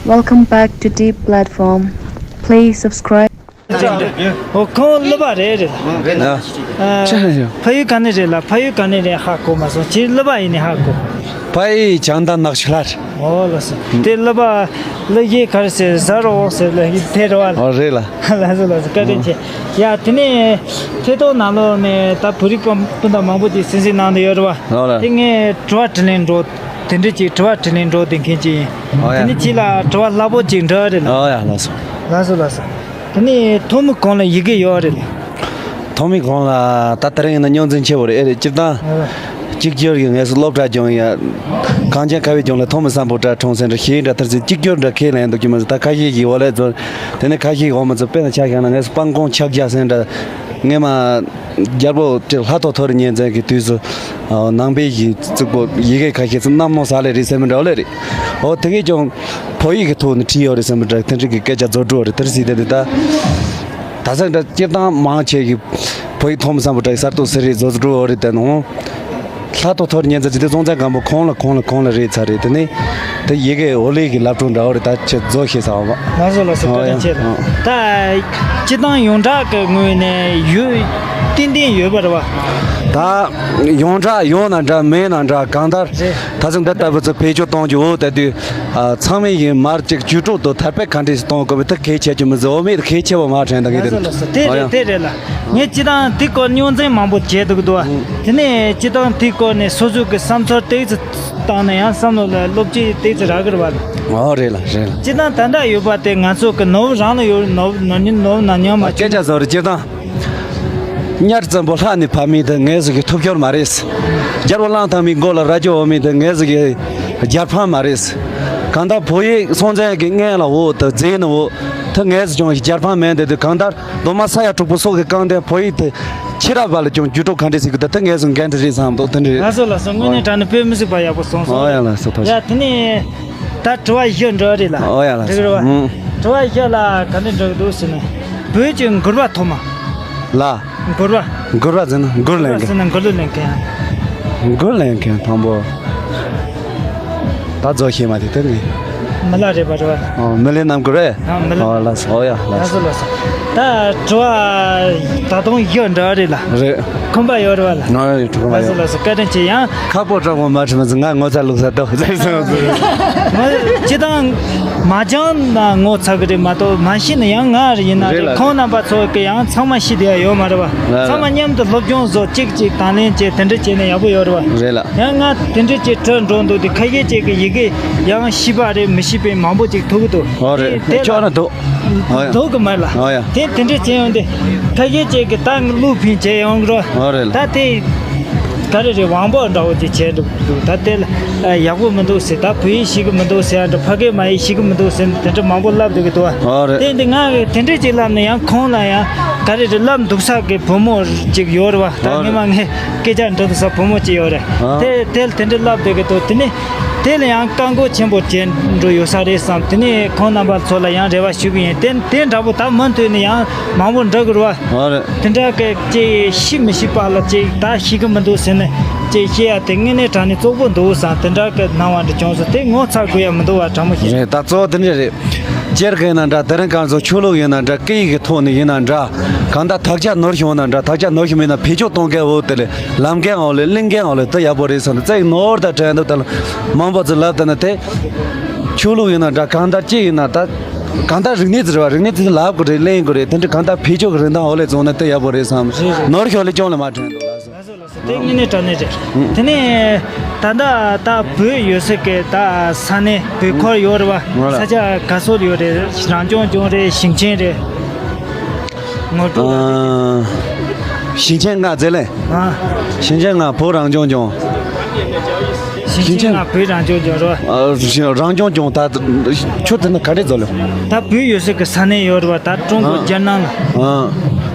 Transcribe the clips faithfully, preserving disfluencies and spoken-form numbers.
Welcome back to Deep Platform. Please subscribe. ཨོ་ཁོང་སློབ་པ་རེད་རེད། ཨ། ཨ། ཕ་ཡུལ་ག་ནས་རེད་ལ། ཕ་ཡུལ་ག་ནས་རེད་ཧ་གོ་མ་སོང་། ཁྱེད་སློབ་པ་ཡིན་ནི་ཧ་གོ། ཕ་ཡུལ་བྱང་མདའ་ནག་ཆུ་ལྷ་རེད། ཨོ་ལགས་སོ། དེ་སློབ་པ་སློབ་གཞས་ག་རེ་ཟེར། ཟ་རོགས་ཟེར་ལ་དེ་རེད་བ། ཨོ་རེད་ལ། ལགས་སོ་ལགས་སོ། བཀའ་དྲིན་ཆེ། ཡ་དེ་ནས་ཐད་གཏོང་ནང་ལོགས་ནས་ད་བོད་རིགས་སྤུན་ཟླ་མང་པོ་ཅིག་གསན་གཟིགས་གནང་བསྡད་ཡོད་རེད་བ། ཨོ་ལ། དེ་ངས་དྲི་བ་དྲིས་ལན་འགྲོ་དེ་འདྲ་ཅིག་དྲི་བ་དྲིས་ལན་འགྲོ་བསྡད་མཁན་ཅིག་ཡིན། ཨོ་ཡ། དེ་ནས་ཁྱེད་ལ་དྲི་བ་སླ་པོ་ཅིག་འདྲི་རེད་ལ། ཨོ་ཡ་ལགས་སོ། ལགས་སོ་ལགས་སོ། དེ་ནས་ཐོན་མི་གང་ལ་ཡི་གེ་ཡོད་རེད་ལ། ཐོན་མི་གང་ལ་ད་དེ་རིང་ཡིན་ན་རྙོག་འཛིང་ཆེ་བོ་རེད། ཨེ་རེད། སྤྱིར་བཏང་གཅིག་གྱུར་གྱི་ངལ་གསོ་སློབ་གྲྭ་སྦྱོང་ཡ། གངས་ཅན་ཁ་བའི་ལྗོངས་ལ་ཐོན་མི་སམ་བྷོ་ཊ་འཁྲུངས་ཟིན་འདྲ་ཤེས་འདྲ་ཐར་ཟིན་གཅིག་གྱུར་འདྲ་ཁས་ལེན་འདུག་གི་མ་ཟད། ད་ཁ་ཤས་ཀྱིས་འོ་ལས་ཚོ་དེ་ནས་ཁ་ཤས་ཀྱིས་འོ་མ་ཚོ་དཔེ་ན་ཆ་བཞག་ན་ངལ་གསོ་སྤང་གོང་ཕྱག་རྒྱ་ཟིན་འདྲ་སྔས་མ་རྒྱལ་པོ་ལྷ་ཐོ་ཐོ་རི་གཉན་བཙན་གྱི་དུས་སུ་ནང་པའི་ཡི་གཙུག་པོ་ཡི་གེ་ཁ་ཤས་ཚོ་གནམ་ནོ་ས་ལས་རེད་ཟེར་མི་འདྲ་བ་ལས་རེད། འོ་དེ་གས་ཀྱང་བོད་ཡིག་གི་ཐོག་ནས་བྲིས་ཡོད་རེད་ཟེར་མི་འདྲ། དེ་འདྲ་གི་སྐད་ཆ་རྫོགས་འགྲོ་རེད། དེར་སྲིད་དེ་འདི་ད་ད་ས་འདྲ་སྤྱིར་བཏང་མང་ཆེ་གི་བོད་ཡིག་ཐོག་མ་བསམ་པ་འདྲ་གི་གསར་གཏོད་ཟེར་རེད་རྫོགས་འགྲོ་རེད། དེ་ནང་ལྷ་ཐོ་ཐོར་ཉན་ཚ་ཇི་དེ་སྲོང་བཙན་སྒམ་པོ་ཁོང་ལ་ཁོང་ལ་ཁོང་ལ་རེད་ཚ་རེད། དེ་ནས་དེ་ཡི་གེ་འོ་ལེ་གི་བླ་སྤྲུལ་འདྲ་བོ་རེད། ད་ཆེ་རྫོགས་ཤེས་ས་བ། ང་ཚོ་ལ་སོ་ཨོ་བཀའ་དྲིན་ཡ་ཆེ་ལ། ཨོ། ད་སྤྱིར་བཏང་ཡོངས་གྲགས་ཀྱི་ངོས་ནས་ཡོད་ཏན་ཏན་ཡོད་པ་རེད་བ། ད་ཡོངས་གྲགས་ཡོད་ན་འདྲ་མེད་ན་འདྲ་གང་ལྟར་རེད། ད་ཚོད་འདི་ལྟ་བུ་ཚོ་བེད་སྤྱོད་གཏོང་རྒྱུ་འོ་ད་དུས། ཨ། ཚང་མས་ཡིན་མར་ཅིག་ཇུས་གཏོགས་དང་དར་སྤེལ་ག་འདྲས་སུ་གཏོང་དགོས་པའི་ཐད་གལ་ཆེ་རྒྱུ་མི་ཟེར། འོ་མེད་གལ་ཆེ་བ་མ་དྲན་ད་གི་དེ་རེད། ལགས་སོ་ལགས་སོ། དེ་ཨོ་རེད་ཡ། དེ་རེད་ལ། ངས་སྤྱིར་བཏང་དེ་སྐོར་རྙོག་འཛིང་མང་པོ་བྱས་འདུག་འདུག་བ། དེ་ནས་སྤྱིར་བཏང་དེ་སྐོར་ནས་སོ་སོ་གི་བསམ་ཚུལ་ཏོག་ཙམ་བཏང་ན་ཡང་བསམ་བློ་ལ་བློ་སྐྱེད་ཏོག་ཙམ་རག་གི་རེད་བ། ཨོ་རེད་ལ་རེད་ལ། སྤྱིར་བཏང་ད་ལྟ་ཡོད་པ་དེ་ང་ཚོ་གི་ནོར་བུ་རང་ལ་ཡོད། ནོར་བུ་ནོར་ཉིན་ནོར་བུ་ནམ་ཡང་མ་སྐད་ཆ་བཟོ་རེད་སྤྱིར་བཏང་། གཉའ་བཙན་པོ་ལྷ་ནས་བབས་མི་དེ་ངེད་ཚོ་གི་ཐུབ་ཤོར་མ་རེད། རྒྱལ་པོ་གླང་དར་མའི་མགོ་ལ་རྭ་ཅོ་འོ་མི་དེ་ངེད་ཚོ་གི་རྒྱལ་ཕམ་མ་རེད། གང་ལྟར་བོད་ཡིག་སྲོང་བཙན་གྱི་སྔོན་ལ་འོ་དེ་མཛད་ནི་འོ་དེ་ངེད་ཚོ་ཀྱང་རྒྱལ་ཕམ་མེད་དེ་དུས་གང་ལྟར་མདོ་སྨད་ས་ཡ་དྲུག་པོ་སོགས་ཀྱི་རྐང་དེ་བོད་ཡིག་དེ་ཕྱི་རབས་པ་ལ་ཀྱང་བརྒྱུད་སྤྲོད་ག་འདྲས་བྱེད་དགོས་དེ་དེ་ངེད་ཚོ་འགན་འཁྲི་རེད་བསམ་འདུག་དེ་འདྲ་རེད། ལགས་སོ་ལགས་སོ། དངོས་གནས་དྲང་གནས་དཔེ་མི་སྲིད་པ་ཡག་པོ་གསུངས་སོང་། ཨོ་ཡ་ལགས་སོ་ཐུགས་རྗེ་ཆེ། ཡ་དེ་ནས། ད་དྲི་བ་བཞི་འདྲ་རེད་ལ། ཨོ་ཡ་ལགས་འགྲིག་རེད་བ། ཨུ། དྲི་བ་བཞི་ལ་ག་འདྲ་འགྲིག་འདུག་ཟེར་ན། བོད་ཀྱི་མགུར་པ་ཐོག་མ། ལ། མགུར་པ། མགུར་པ་ཟེར་ན་མགུར་ལེན་མགུར་པ་ཟེར་མཁན། ན་མགུར་གླུ་ལེན་མཁན། མགུར་ལེན་མཁན་དང་པོ། ད་རྫོགས་ཤེས་མ་དེ་དེ་ནི། མི་ལ་རས་པ་རེད་བ། ཨོ་མི་ལའི་རྣམ་མགུར་རེད། ཨ་མི་ལ། ཨོ་ལགས་སོ། ཨོ་ཡ་ལགས་ལགས་སོ། སོ་ལགས་སོ། ད་དྲི་བ་ད་དུང་བཞི་འདྲ་རེད་ལ། རེད། ཁོམ་པ་ཡོད་རེད་བ་ལ། ང་ཡོད་ཁོམ་པ་ཡོད། ལགས་སོ་ལགས་སོ། བཀའ་དྲིན་ཆེ། ཡང་། ཁ་པོ་དྲང་པོ་མ་དྲི་མ་ཟིན་ང་ངོ་ཚ་ལུག་ས་ཏོ་ཟེར་སོང་ཟེར། ང་སྤྱི་བཏང་མ་སྦྱངས་ན་ངོ་ཚ་གི་རེད་མ་གཏོགས་མ་ཤེས་ན་ཡང་ང་རེད་ཡིན་ན་རེད་རེད་ལ། ཁོང་རྣམ་པ་ཚོ་གི་ཡང་ཚང་མ་ཤེས་བསྡད་ཡ་ཡོད་མ་རེད་བ། ལ་ལ། ཚང་མ་མཉམ་དུ་སློབ་སྦྱོང་བཟོ་གཅིག་གཅིག་དང་ལེན་བྱས་དེ་འདྲ་བྱས་ན་ཡག་པོ་ཡོད་རེད་བ། རེད་ལ། ཡང་ང་དེ་འདྲ་བྱས་དྲི་འགྲོ་འདུག་དེ་ཁ་ཤས་ཅིག་གི་ཡི་གེ་ཡང་ཤེས་པ་རེད་མི་ཤེས་པའི་མང་པོ་ཅིག་ཐུག་གི་འདུག་ཨོ་རེད། དེ་ཁྱོད་ན་འདུག་ཨོ་ཡ། འདུག་གི་མ་རེད་ལ། ཨོ་ཡ། དེ་དེ་འདྲ་བྱས་ཡོང་དེ་ཁ་ཤས་ཅིག་གི་ད་གླུ་ཕིན་བྱས་ཡོང་གི་རོ། ཨོ་རེད་ལ། ད་དེ། ག་རེ་རེད་དབང་པོ་འདྲ་བོ་ཅིག་བྱས་འདུག་འདུག་ད་དེ་ལ་ཡག་པོ་མི་འདུག་ཟེར། ད་བོད་ཡིག་ཤེས་ཀྱི་མི་འདུག་ཟེར་ཡ་འདྲ། ཕ་སྐད་མ་ཡིག་ཤེས་ཀྱི་མི་འདུག་ཟེར་དེ་འདྲ་མང་པོ་ལབ་འདུག་གི་འདུག་བ། ཨོ་རེད། དེ་འདི་ང་གིས་དེ་འདྲས་ཅིག་ལབ་ནས་ཡང་ཁོང་ལ་ཡང་ག་རེ་རེད་ལབ་འདུག་ས་གི་བུ་མོ་ཅིག་ཡོད་རེད་བ། ད་ཨོ་སྔོན་མ་ངས་སྐད་ཆ་འདྲི་འདུག་ས་བུ་མོ་ཅིག་ཡོད་རེད། ཨོ། དེ་དེ་ལ་དེ་འདྲས་ལབ་འདུག་གི་འདུག་དེ་ནས་དེ་ལ་ཡང་བཀག་འགོག་ཆེན་པོ་བྱས་འགྲོ་ཡོད་ས་རེད་བསམ། དེ་ནས་ཁོང་རྣམ་པ་ཚོ་ལ་ཡང་རེ་བ་ཞུ་གི་ཡིན། དེ་དེ་འདྲ་པོ་ད་མུ་མཐུད་ནས་ཡང་མང་པོ་འགྲོ་གི་རེད་བ། ཨོ་རེད། དེ་འདྲ་གི་ཅིག་ཤེས་མི་ཤེས་པ་ལ་ཅིག་ད་ཤེས་ཀྱི་མི་འདུག་ཟེར་ནས་ཅིག་བཤད་ཡ་དེ་དངོས་གནས་དྲང་གནས་བཙོག་པོ་འདུག་བསམ། དེ་འདྲ་གི་སྣང་བ་འདྲ་བྱུང་སོང་། དེ་ངོ་ཚ་དགོས་ཡ་མི་འདུག་བ། དྲང་མོ་བཤད། རེད། ད་གཙོ་བོ་དེ་འདྲ་རེད། སྤྱིར་གི་ཡིན་ན་འདྲ། དེ་རིང་ཁ་སང་ཆོས་ལུགས་ཡིན་ན་འདྲ། སྐད་ཡིག་གི་ཐོག་ནས་ཡིན་ན་འདྲ། གང་ལྟར་དག་ཆ་ནོར་བྱུང་ན་འདྲ། དག་ཆ་ནོར་བྱུང་མིན་ན་བེད་སྤྱོད་གཏོང་མཁན་འོ་དེ་ལས་ལམ་འགན་འོ་ལས་གླིང་འགན་འོ་ལས་དེ་ཡག་པོ་རེད་བསམ་ནས་རྩ་ཡིག་ནོར་དང་བྲལ་འདུག་ད་ལ་མང་པོ་ཚོས་ལབ་ད་ན་དེ་ཆོས་ལུགས་ཡིན་ན་འདྲ། གང་ལྟར་ཅི་ཡིན་ན་ད། གང་ལྟར་རིག་གནས་ཚོ་རེད་བ། རིག་གནས་ཚོ་ལབ་དགོས་རེད། གླེང་དགོས་རེད། དེ་འདྲ་གང་ལྟར་བེད་སྤྱོད་ཀྱི་རིན་ཐང་འོག་ལ་བཙོང་ན་དེ་ཡག་པོ་རེད་བསམ། རེད་རེད། ནོར་ཤོར་ལས་ཀྱང་ལས་མ་དྲན་འདུག་ལགས་སོ། ལགས་སོ་ལགས་སོ། དེ་དངོས་གནས་དྲང་གནས་རེད། ཨུ། དེ་ནས་ད་ལྟ་ད་བོད་ཡོད་ས་གི་ད་ས་གནས་བོད་ཁུལ་ཡོད་རེད་བ། ང་ལ་ས་ཆ་ག་ཚོད་ཡོད་རེད། རང་སྐྱོང་ལྗོངས་རེད། ཞིང་ཆེན་རེད། ངོ་སྤྲོད། ཨ། ཞིང་ཆེན་ལྔ་ཟེར་ལེ། ཨ། ཞིང་ཆེན་ལྔ་བོད་རང་སྐྱོང་ལྗོངས། ཞིང་ཆེན་ལྔ་བོད་རང་སྐྱོང་ལྗོངས་རེད་བ། ཨ། རང་སྐྱོང་ལྗོངས་ད་ཁྱོད་དེ་ན་ག་རེ་ཟེར་ལེ། ད་བོད་ཡོད་ས་གི་ས་གནས་ཡོད་རེད་བ། ད་ཀྲུང་གོ་ཨ་རྒྱལ་ནང་ལ། ཨ།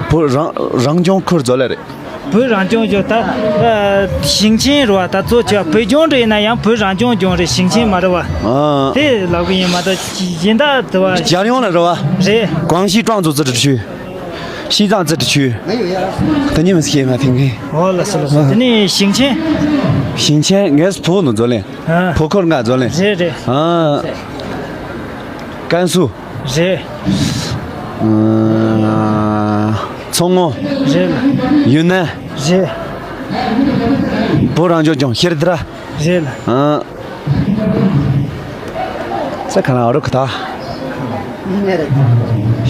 བོད་རང་རང་སྐྱོང་ཁུལ་ཟེར་ལེ་རེད། བོད་རང་སྐྱོང་ལྗོངས་ད་ཨ་ཞིང་ཆེན་རེད་བ། ད་གཙོ་ཆེ་བ་བོད་ལྗོངས་རེད་ཡིན་ན་ཡང་བོད་རང་སྐྱོང་ལྗོངས་རེད། ཞིང་ཆེན་མ་རེད་བ། ཨ། དེ་ལབ་གི་ཡིན་མ་གཏོགས་གཞན་དག་དེ་བ། རྒྱལ་ཡོངས་ལ་རེད་བ། རེད། 广西壮族自治区། 西藏自治区。 དེ་གཉིས་མི་ཤེས་མ་ཐིང་གི། ཨོ་ལགས་སོ་ལགས་སོ། དེ་ནས་ཞིང་ཆེན། ཞིང་ཆེན་ངས་བོད་ནང་འཛུལ་ལེ། ཨ། བོད་ཁུལ་ལྔ་འཛུལ་ལེ། རེད་རེད། ཨ། ཀན་སུའུ། རེད། ཨ། མཚོ་སྔོན། རེད་ལ། ཡུན་ནན། རེད། བོད་རང་སྐྱོང་ལྗོངས་ཤེར་དྷ་ར། རེད་ལ། ཨ། ས་ཁ་ན་རོ་ཁ་ཐ།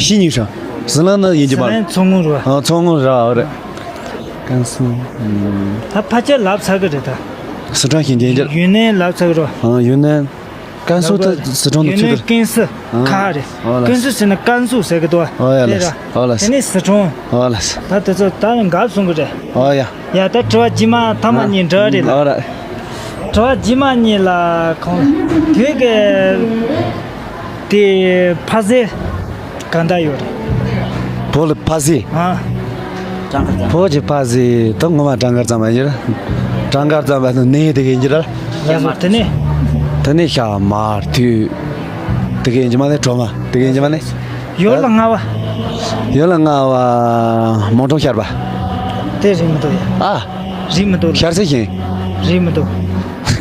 ཤི་ཉིང་ཧྲ། ཟི་ལིང་ནི་ཡིན་གྱི་མ། ཟི་ལིང་མཚོ་སྔོན་རེད་བ། ཨ། མཚོ་སྔོན་ར་རེད། ཀན་སུའུ། ད་ཕལ་ཆེར་ལབ་ཚར་གི་རེད་ད། སི་ཁྲོན་ཞིང་ཆེན་གྱི། ཡུན་ནན་ལབ་ཚར་གི་རེད་བ། ཨ། ཡུན་ནན། ཀན་སུའུ་ད་སི་ཁྲོན་དུ་ཚུད་དེ། ཀན་སུའུ་ཁ་རེད། ཨོ་ལགས། ཀན་སུའུ་ཟེར་ན་ཀན་སུའུ་ཟེར་གི་འདུག་བ། ཨོ་ཡ་ལགས། ཨོ་ལགས། དེ་ནས་སི་ཁྲོན། ཨོ་ལགས། ད་དེ་ཚོ་ད་འགབ་སོང་གི་རེད། ཨོ་ཡ། ཡ་ད་དྲི་བ་རྗེས་མ་ཐ་མ་གཉིས་འདྲི་རེད་ལ། ཨོ་ར། དྲི་བ་རྗེས་མ་གཉིས་ལ་ཁོང་བོད་ཀྱི་དེ་ཕ་ཟེ་གང་འདྲ་ཡོད་རེད། བོད་ལ་ཕ་ཟེ། ཨ། བོད་ཀྱི་ཕ་ཟེ་ད་ངོ་མ་བྲང་དཀར་གཙང་པ་ཡིན་ར། བྲང་དཀར་གཙང་པ་ནི་གནས་དེ་ག་ཡིན་ར། ལགས་སོ། དེ་ནས། དེ་ནས་ཤ་མར་དུས་དེ་ག་ཡིན་གྱི་མ་ནི་གྲོ་མ་དེ་ག་ཡིན་གྱི་མ་ནི། ཡུལ་ལ་ལྔ་བ། ཡུལ་ལ་ལྔ་བ། མོན་གྲོང་ཤར་པ། དེ་རེད་མི་འདུག་ཡ། ཨ། རེད་མི་འདུག་ཤར་སེ་ཞིང་། རེད་མི་འདུག་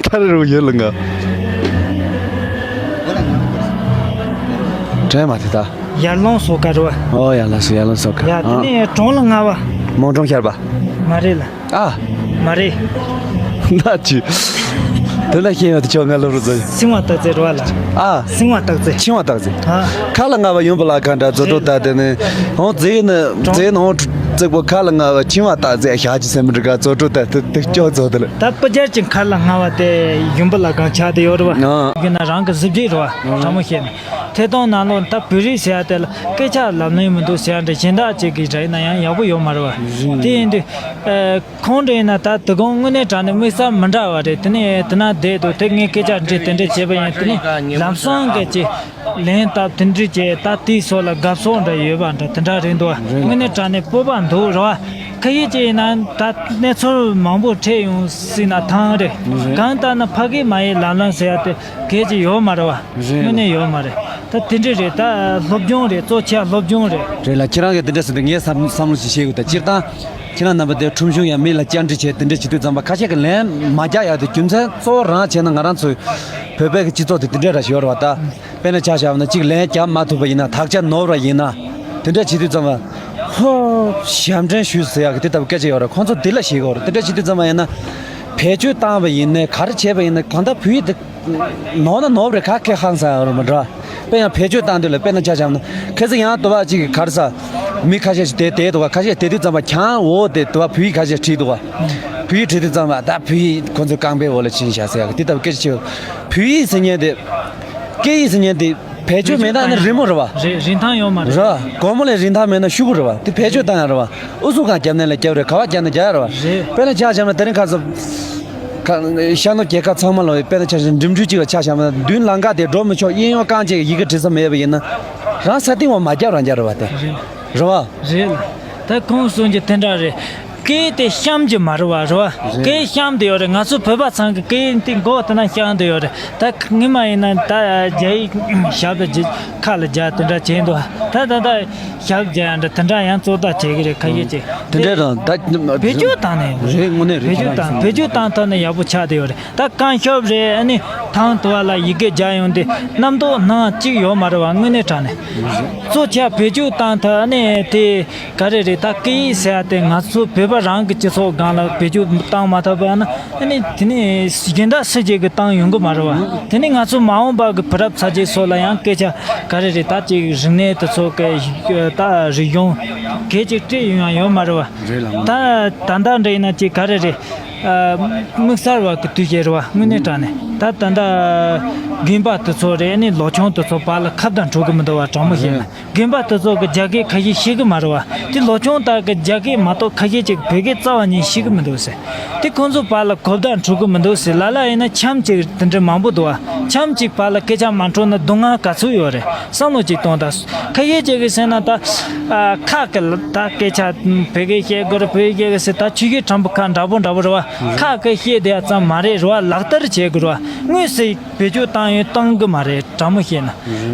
ཁ་རེ་རུ་ཡུལ་ལ་ལྔ། དྲན་མ་དེ་ད། ཡར་ཀླུང་སོ་ཁ་རེད་བ། ཨོ་ཡ་ལགས་སོ། ཡར་ཀླུང་སོ་ཁ། ཡ་དེ་ནས་གྲོང་ལ་ལྔ་བ། མོན་གྲོང་ཤར་པ། མ་རེད་ལ། ཨ། མ་རེད། ན་ཅི། དེ་ལ་ཤེས་ཡོད་དེ་ཁྱོད་ང་སློབ་རུ་ཟོས། སིང་བ་སྟག་རྩེ་རེད་བ་ལ། ཨ། སིང་བ་སྟག་རྩེ། ཆིང་བ་སྟག་རྩེ། ཨ། ཁ་ལ་ལྔ་བ་ཡུམ་བུ་བླ་ཁང་འདྲ་རྫོ་གྲོ་ད་དེ་ནི། ཧོང་རྫེ་ནི་རྫེ་ནི་ཧོང་རྫེ་པོ་ཁ་ལ་ལྔ་བ་ཆིང་བ་སྟག་རྩེ་ཞག་ཅི་སེམས་འདྲི་ག་རྫོ་གྲོ་ད་དེ་དེ་སྐྱོ་རྫོ་དེ་ལ། ད་སྤུ་རྒྱལ་གྱི་ཁ་ལ་ལྔ་བ་དེ་ཡུམ་བུ་བླ་ཁང་ཆགས་དེ་ཡོད་རེད་བ། ཨ། ཡིན་ན་རང་གི་གཟི་བརྗིད་རེད་བ། དྲང་མོ་བཤད་ན། ཐད་གཏོང་ནང་ལོགས་ད་བོད་རིགས་ཟེར་ཡ་དེ་ལ་སྐད་ཆ་ལབ་ལེན་མི་འདུག་ཟེར་ཡ་འདྲ་གཞན་དག་ཅིག་གིས་རེད་ན་ཡང་ཡག་པོ་ཡོད་མ་རེད་བ། དེ་ཡིན་དུས། ཨ། ཁོང་འདྲ་ཡིན་ན་ད་དུ་གོང་དངོས་གནས་དྲང་གནས་དམིགས་བསལ་མི་འདྲ་བ་རེད། དེ་ནས་དེ་ན་བསྡད་འདུག་དེ་ངས་སྐད་ཆ་འདྲི་དེ་འདྲ་བྱས་པ་ཡིན། དེ་ནས་ལམ་སང་གི་ཅིག་ལན་བཏབ་དེ་འདྲ་བྱས་ད་དེའི་སོགས་ལ་དགའ་ཕྱོགས་འདྲ་ཡོད་པ་འདྲ་དེ་འདྲ་རེད་འདུག་དངོས་གནས་དྲང་གནས་སྤོབས་པ་འདུག་རེད་བ། ཁ་ཡིག་ཅིག་ཡིན་ན་ད་གནས་ཚུལ་མང་པོ་འཕྲད་ཡོང་སྲིད་ན་ཐང་རེད། གང་ལྟར་ན་ཕ་གི་མ་ཡི་ལམ་ལམ་ཟེར་ཡ་དེ་གལ་ཆེ་ཡོད་མ་རེད་བ། དངོས་གནས་ཡོད་མ་རེད། ད་དེ་འདྲ་རེད། ད་སློབ་སྦྱོང་རེད། གཙོ་ཆེ་བ་སློབ་སྦྱོང་རེད། རེད་ལ། ཁྱེད་རང་གིས་དེ་འདྲ་ཟེར་དུས་ངས་བསམ་བསམ་བློ་ཞིག་བཤད་དགོས། ད་སྤྱིར་བཏང་ཁྱེད་རང་རྣམ་པ་དེ་ཁྲོམ་གཞུང་ཡང་མི་ལ་བཅར་འདྲི་བྱས་དེ་འདྲ་བྱེད་དུས་ཙམ་པ་ཁ་ཤས་ཀྱིས་ལན་མ་རྒྱག་ཡག་དེ་རྒྱུ་མཚན་གཙོ་བོ་རང་བྱས་ན་ང་རང་ཚོའི་བོད་པའི་གི་སྤྱི་ཚོགས་དེ་དེ་འདྲ་ར་ཞིག་ཡོད་རེད་བ། ད་དཔེར་ན་ཆ་བཞག་ན་གཅིག་ལན་རྒྱག་མ་ཐུབ་པ་ཡིན་ན་དག་ཆ་ནོར་བ་ཡིན་ན་དེ་འདྲ་བྱེད་དུས་ཙམ་པ་ཧོ་ཞབས་འདྲེན་ཞུས་ཟེར་ཡག་གི་དེ་ལྟ་བུ་སྐད་ཆ་ཡོད་རེད། ཁོང་ཚོ་དེ་ལ་ཞིག་ཡོད་རེད། དེ་འདྲ་བྱེད་དུས་ཙམ་པ་ཡིན་ན་བེད་སྤྱོད་བཏང་བ་ཡིན་ནའི་ག་རེ་བྱས་པ་ཡིན་ནའི་གང་ལྟར་བོད་ཡིག་དེ། ནོར་ན་ནོར་བ་རེད། ག་གེ་ཧང་སང་རེད་མ་འགྲོ། དཔེ་ཡང་བེད་སྤྱོད་བཏང་དུས་ལ་དཔེར་ན་ཆ་བཞག་ན་ཁ་སང་ཡང་དུ་བ་གཅིག་གི་ག་རེ་ཟ། མི་ཁ་ཤས་ཤིག་དེ་དེ་དུ་བ་ཁ་ཤས་དེ་དུས་ཙམ་པ་གྱང་འོག་དེ་དུ་བ་བོད་ཡིག་ཁ་ཤས་བྲིས་འདུག་བ། བོད་ཡིག་བྲིས་དུས་ཙམ་པ་ད་བོད་ཡིག་ཁོ་ཚོའི་རྐང་པའི་འོག་ལ་ཕྱིན་བཞག་ཟེར་ཡག་གི་དེ་ལྟ་བུ་སྐད་ཆ་ཆེ། བོད་ཡིག་ཟེར་མཁན་དེ། སྐད་ཡིག་ཟེར་མཁན་དེ། བེད་སྤྱོད་མེད་ན་ནི་རི་མོ་རེད་བ། རེད། རིན་ཐང་ཡོད་མ་རེད། རེད། སྒོར་མོ་ལས་རིན་ཐང་མེད་ན་ཤོག་གུ་རེད་བ། དེ་བེད་སྤྱོད་བཏང་ཡག་རེད་བ། ཨུ་ཚུགས་གང་རྒྱབ་ནས་ལ་རྒྱབ་རེད། ག་བ་རྒྱབ་ནས་རྒྱབ་ཡག་རེད་བ། རེད། དཔེར་ན་ཆ་བཞག་ན་དེ་རིང་ཁ་སང་། ཁ་ཤར་ནུབ་རྒྱལ་ཁབ་ཚང་མ་ལ་དཔེར་ན་ཆ་བཞག་ན་འགྲིམ་འགྲུལ་གཅིག་ལ་ཆ་བཞག་ན་མདུན་ལམ་ཁ་དེ་འགྲོ་མི་ཆོག་གཡས་གཡོན་རྐང་གཅིག་ཡི་གེ་བྲིས་ས་མེད་པ་ཡིན་ན། རང་ས་སྟེང་བ་མ་རྒྱབ་རང་རྒྱབ་རེད་བ་དེ། རེད། རེད་བ། རེད། ད་ཁོང་གསུང་རྒྱུ་དེ་འདྲ་རེད། སྐད་དེ་གཤམ་གྱི་མ་རེད་བ། རེད་བ། རེད། སྐད་གཤམ་དུ་ཡོད་རེད། ང་ཚོ་བོད་པ་ཚང་གི་སྐད་དེ་མགོ་དེ་ན་གཤམ་དུ་ཡོད་རེད། ད་ངི་མ་ཡིན་ན་ད་རྒྱ་ཡིག་ཞབས་ལ་རྒྱ་ཁ་ལ་རྒྱ་དེ་འདྲ་བྱས་འདུག་ད་ད་ད་ཞབས་རྒྱ་འདྲ་དེ་འདྲ་ཡང་གཙོ་བདག་བྱེད་གི་རེད། ཁ་ཤས་ཀྱིས་དེ་འདྲ་རང་ད་བེད་སྤྱོད་བཏང་ནས་རེད། དངོས་གནས་རེད། བེད་སྤྱོད་བཏང་བེད་སྤྱོད་བཏང་ཐུབ་ན་ཡག་པོ་ཆགས་བསྡད་ཡོད་རེད། ད་རྐང་ཤོབ་རེད། ཨ་ནི་ཐང་དུ་བ་ལ་ཡི་གེ་རྒྱག་ཡོང་དུས་རྣམ་རྟོག་སྣང་གཅིག་ཡོད་མ་རེད་བ། དངོས་གནས་དྲང་གནས་གཙོ་ཆེ་བེད་སྤྱོད་བཏང་ཐུབ། ཨ་ནི་དེ་ག་རེ་རེད། ད་སྐད་ཡིག་ཟེར་ཡ་དེ་ང་ཚོ་བོད་པ་རང་གི་སྤྱི་ཚོགས་སྒང་ལ་བེད་སྤྱོད་བཏང་མ་ཐུབ་པ་ན། ཨ་ནི་དེ་ནས་གཞན་དག་སུ་གཅིག་གིས་བཏང་ཡོང་གི་མ་རེད་བ། དེ་ནས་ང་ཚོ་མ་འོངས་པ་གི་བུ་རབས་ཚ་རྒྱུད་སོགས་ལ་ཡང་སྐད་ཆ་ག་རེ་རེད། ད་ཅིག་རིག་གནས་དེ་ཚོ་གི་ད་རིག་གཞུང་གལ་ཅིག་སྤྲད་ཡོང་ཡང་ཡོད་མ་རེད་བ། རེད་ལགས། ད་ད་ལྟ་འདྲ་ཡིན་ན་ཅིག་ག་རེ་རེད། ཨ། དམིགས་བསལ་བ་གི་དུས་བྱས་རེད་བ། དངོས་གནས་དྲང་གནས་ད་ད་ལྟ་རྒན་པ་དེ་ཚོ་རེད། ཨ་ནི་ལོ་ཆུང་དེ་ཚོ་བར་ལ་ཁ་བརྡ་འགྲོ་གི་མི་འདུག་བ། དྲང་མོ་བཤད་ན། རེད། རྒན་པ་དེ་ཚོ་གི་རྒྱ་སྐད་ཁ་ཤས་ཤེས་གི་མ་རེད་བ། དེ་ལོ་ཆུང་དག་གི་རྒྱ་སྐད་མ་གཏོགས་ཁ་ཤས་ཅིག་བོད་སྐད་རྩ་བ་ཉིད་ཤེས་གི་མི་འདུག་ཟེར། དེ་ཁོང་ཚོ་བར་ལ་གོ་བརྡ་འགྲོ་གི་མི་འདུག་ཟེར། ལ་ལ་ཡིན་ན་འཆམ་ཅིག་དེ་འདྲ་མང་པོ་འདུག་བ། འཆམ་ཅིག་བར་ལ་སྐད་ཆ་མ་འགྲོ་ན་སྡུག་བསྔལ་ག་ཚོད་ཡོད་རེད། བསམ་བློ་ཅིག་གཏོང་དང་། ཁ་ཤས་ཅིག་གིས་ཟེར་ན་ད། ཨ། ཁ་གི་ད་སྐད་ཆ་བོད་སྐད་བཤད་དགོས་རེད། བོད་སྐད་བཤད་གི་ཟེར། ད་ཆུ་ཤེལ་གྲམ་པ་ཁ་འདྲ་པོ་འདྲ་པོ་རེད་བ། ཁ་གི་བཤད་བསྡད་ཡ་ཙམ་མ་རེད་རེད་བ། ལག་བསྟར་བྱེད་དགོས་རེད་བ། དངོས་སུ་བེད་སྤྱོད་བཏང་ཡོད་བཏང་གི་མ་རེད། དྲང་མོ་བཤད་ན།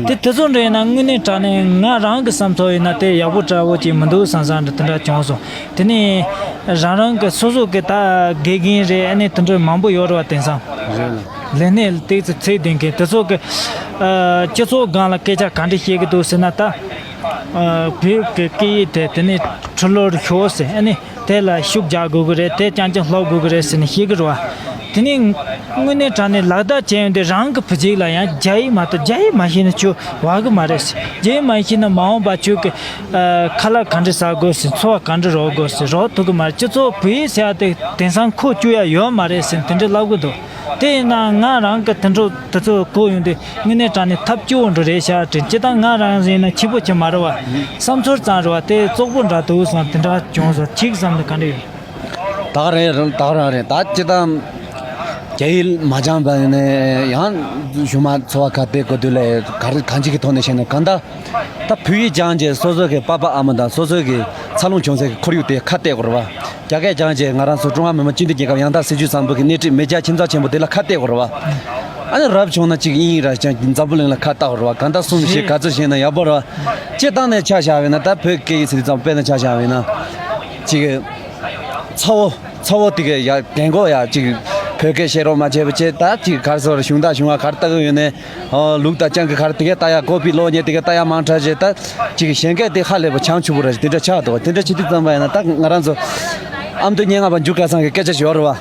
དེ་དེ་ཚོ་འདྲ་ཡིན་ན་དངོས་གནས་དྲང་གནས་ང་རང་གི་བསམ་ཚུལ་ཡིན་ན་དེ་ཡག་པོ་འདྲ་པོ་ཅིག་མི་འདུག་བསམ་བསམ་འདྲ་དེ་འདྲ་བྱུང་སོང་། དེ་ནས་རང་རང་གི་སོ་སོ་གི་ད་དགེ་རྒན་རེད། ཨ་ནི་དེ་འདྲ་མང་པོ་ཡོད་རེད་བ། དེང་སང་རེད་ལ། ལས་གནས་ཏོག་ཙམ་ཚད་ལྡན་མཁན་དེ་ཚོ་གི་ ཨ། སྤྱི་ཚོགས་སྒང་ལ་སྐད་ཆ་ག་འདྲ་བཤད་ཀྱི་འདུག་ཟེར་ན། ད་ཨ་བོད་ཀྱི་སྐད་ཡིག་དེ་དེ་ནས་འཕྲུལ་ལོར་ཤོག་ཟེར། ཨ་ནི་དེ་ལ་ཤུགས་རྒྱག་དགོས་ཀྱི་རེད། དེ་རྐྱང་རྐྱང་སློབ་དགོས་ཀྱི་རེད་ཟེར་ནས་བཤད་ཀྱི་རེད་བ། དེ་ནས་དངོས་གནས་དྲང་གནས་ལག་བསྟར་བྱས་ཡོང་དུས་རང་གི་བུ་གཅིག་ལ་ཡང་རྒྱ་ཡིག་མ་གཏོགས། རྒྱ་ཡིག་མ་ཤེས་ན་ཁྱོད་བ་གི་མ་རེད་ཟེར། རྒྱ་ཡིག་མ་ཤེས་ན་མ་འོངས་པ་ཁྱོད་ཀྱི་ཨ་ཁ་ལག་ག་འདྲ་ཟ་དགོས་ཟེར། འཚོ་བ་ག་འདྲ་རོལ་དགོས་ཟེར། རོལ་ཐུབ་ཀྱི་མ་རེད། སྤྱི་ཚོགས་བོད་ཡིག་ཟེར་ཡ་དེ་དེང་སང་ཁུག་བཅུག་ཡ་ཡོད་མ་རེད་ཟེར་དེ་འདྲ་ལབ་ཀྱི་འདུག་དེ་ཡིན་ན་ང་རང་གི་དེ་འདྲ་དེ་ཚོ་གོ་ཡོང་དུས་དངོས་གནས་དྲང་གནས་ཐབས་སྐྱོ་བོ་འདྲ་རེད་ཤག་དྲན། སྤྱིར་བཏང་ང་རང་ཡིན་ན་ཆེན་པོ་ཅིག་མ་རེད་བ། བསམ་ཚུལ་ཙམ་རེད་བ། དེ་བཙོག་པོ་འདྲ་འདུག་བསམ་དེ་འདྲ་བྱུང་སོང་། ཁྱེད་ཀྱི་བསམ་ཚུལ་ག་འདྲ་ཡོད། ད་ག་རེད། ད་ག་རང་རེད། ད་སྤྱིར་བཏང་རྒྱ་ཡིག་མ་སྦྱངས་པ་ནས་ཡང་གཞུག་མ་འཚོ་བ་ག་དེ་དགོས་དུས་ལ་ག་རེ་གང་ཅིག་གི་ཐོག་ནས་བཤད་ན། གང་ལྟར་ད་བོད་ཡིག་སྦྱངས་རྗེས་སོ་སོ་གི་པ་ཕ་ཨ་མ་དང་སོ་སོ་གི་འཚར་ལོངས་བྱུང་སའི་ཁོར་ཡུག་དེ་ཁ་གཏད་དགོས་རེད་བ། རྒྱ་སྐད་སྦྱངས་རྗེས་ང་རང་ཚོ་ཀྲུང་ཧྭ་མི་དམངས་སྤྱི་མཐུན་རྒྱལ་ཁབ་ཡང་དག་སྲིད་བྱུས་བཟང་པོ་གི་སྣེ་ཁྲིད་མི་སྐྱ་ཁྱིམ་ཚང་ཆེན་པོ་དེ་ལ་ཁ་གཏད་དགོས་རེད་བ། ཨ་ནི་རབ་བྱུང་ན་གཅིག་དབྱིན་ཡིག་ར་ཅང་འཛམ་བུ་གླིང་ལ་ཁ་བཏགས་རེད་བ། གང་ལྟར་གསུམ་བཞི་ག་ཚོད་ཤེས་ན་ཡག་པོ་རེད་བ། སྤྱིར་བཏང་ནས་ཆ་བཞག་པ་ཡིན་ན། ད་བོད་སྐད་ཡིག་ཟེར་དུས་ཙམ་དཔེར་ན་ཆ་བཞག་པ་ཡིན་ན། གཅིག་གི་ཚ་བོ། ཚ་བོ་དེ་གི་ཡ་རྒན་གོག་ཡ་གཅིག་བོད་སྐད་བཤད་རོགས་མ་བྱས་པ་བྱས། ད་གཅིག་ག་རེ་ཟེར། གཞུང་དང་གཞུང་བ་ག་རེ་ལྟ་གི་ཡོད་ནས། ཨོ། ལུག་དང་སྤྱང་ཀི་ག་རེ་དེ་གས་ལྟ་ཡ། ཀོ་པི་གློག་བརྙན་དེ་གས་ལྟ་ཡ་མང་དྲགས་བྱས། ད་གཅིག་གཞན་སྐད་དེ་ཧ་ལས་པ་བྱང་ཆུབ་པོ་ར་དེ་འདྲ་ཆགས་འདུག་དེ་འདྲ་བྱེད་དུས་ཙམ་པ་ཡིན་ན། ད་ང་རང་ཚོ་ཨ་མདོ་སྙན་ངག་པ་འཇུ་སྐལ་བཟང་གི་སྐད་ཆ་ཞིག་ཡོད་རེད་བ།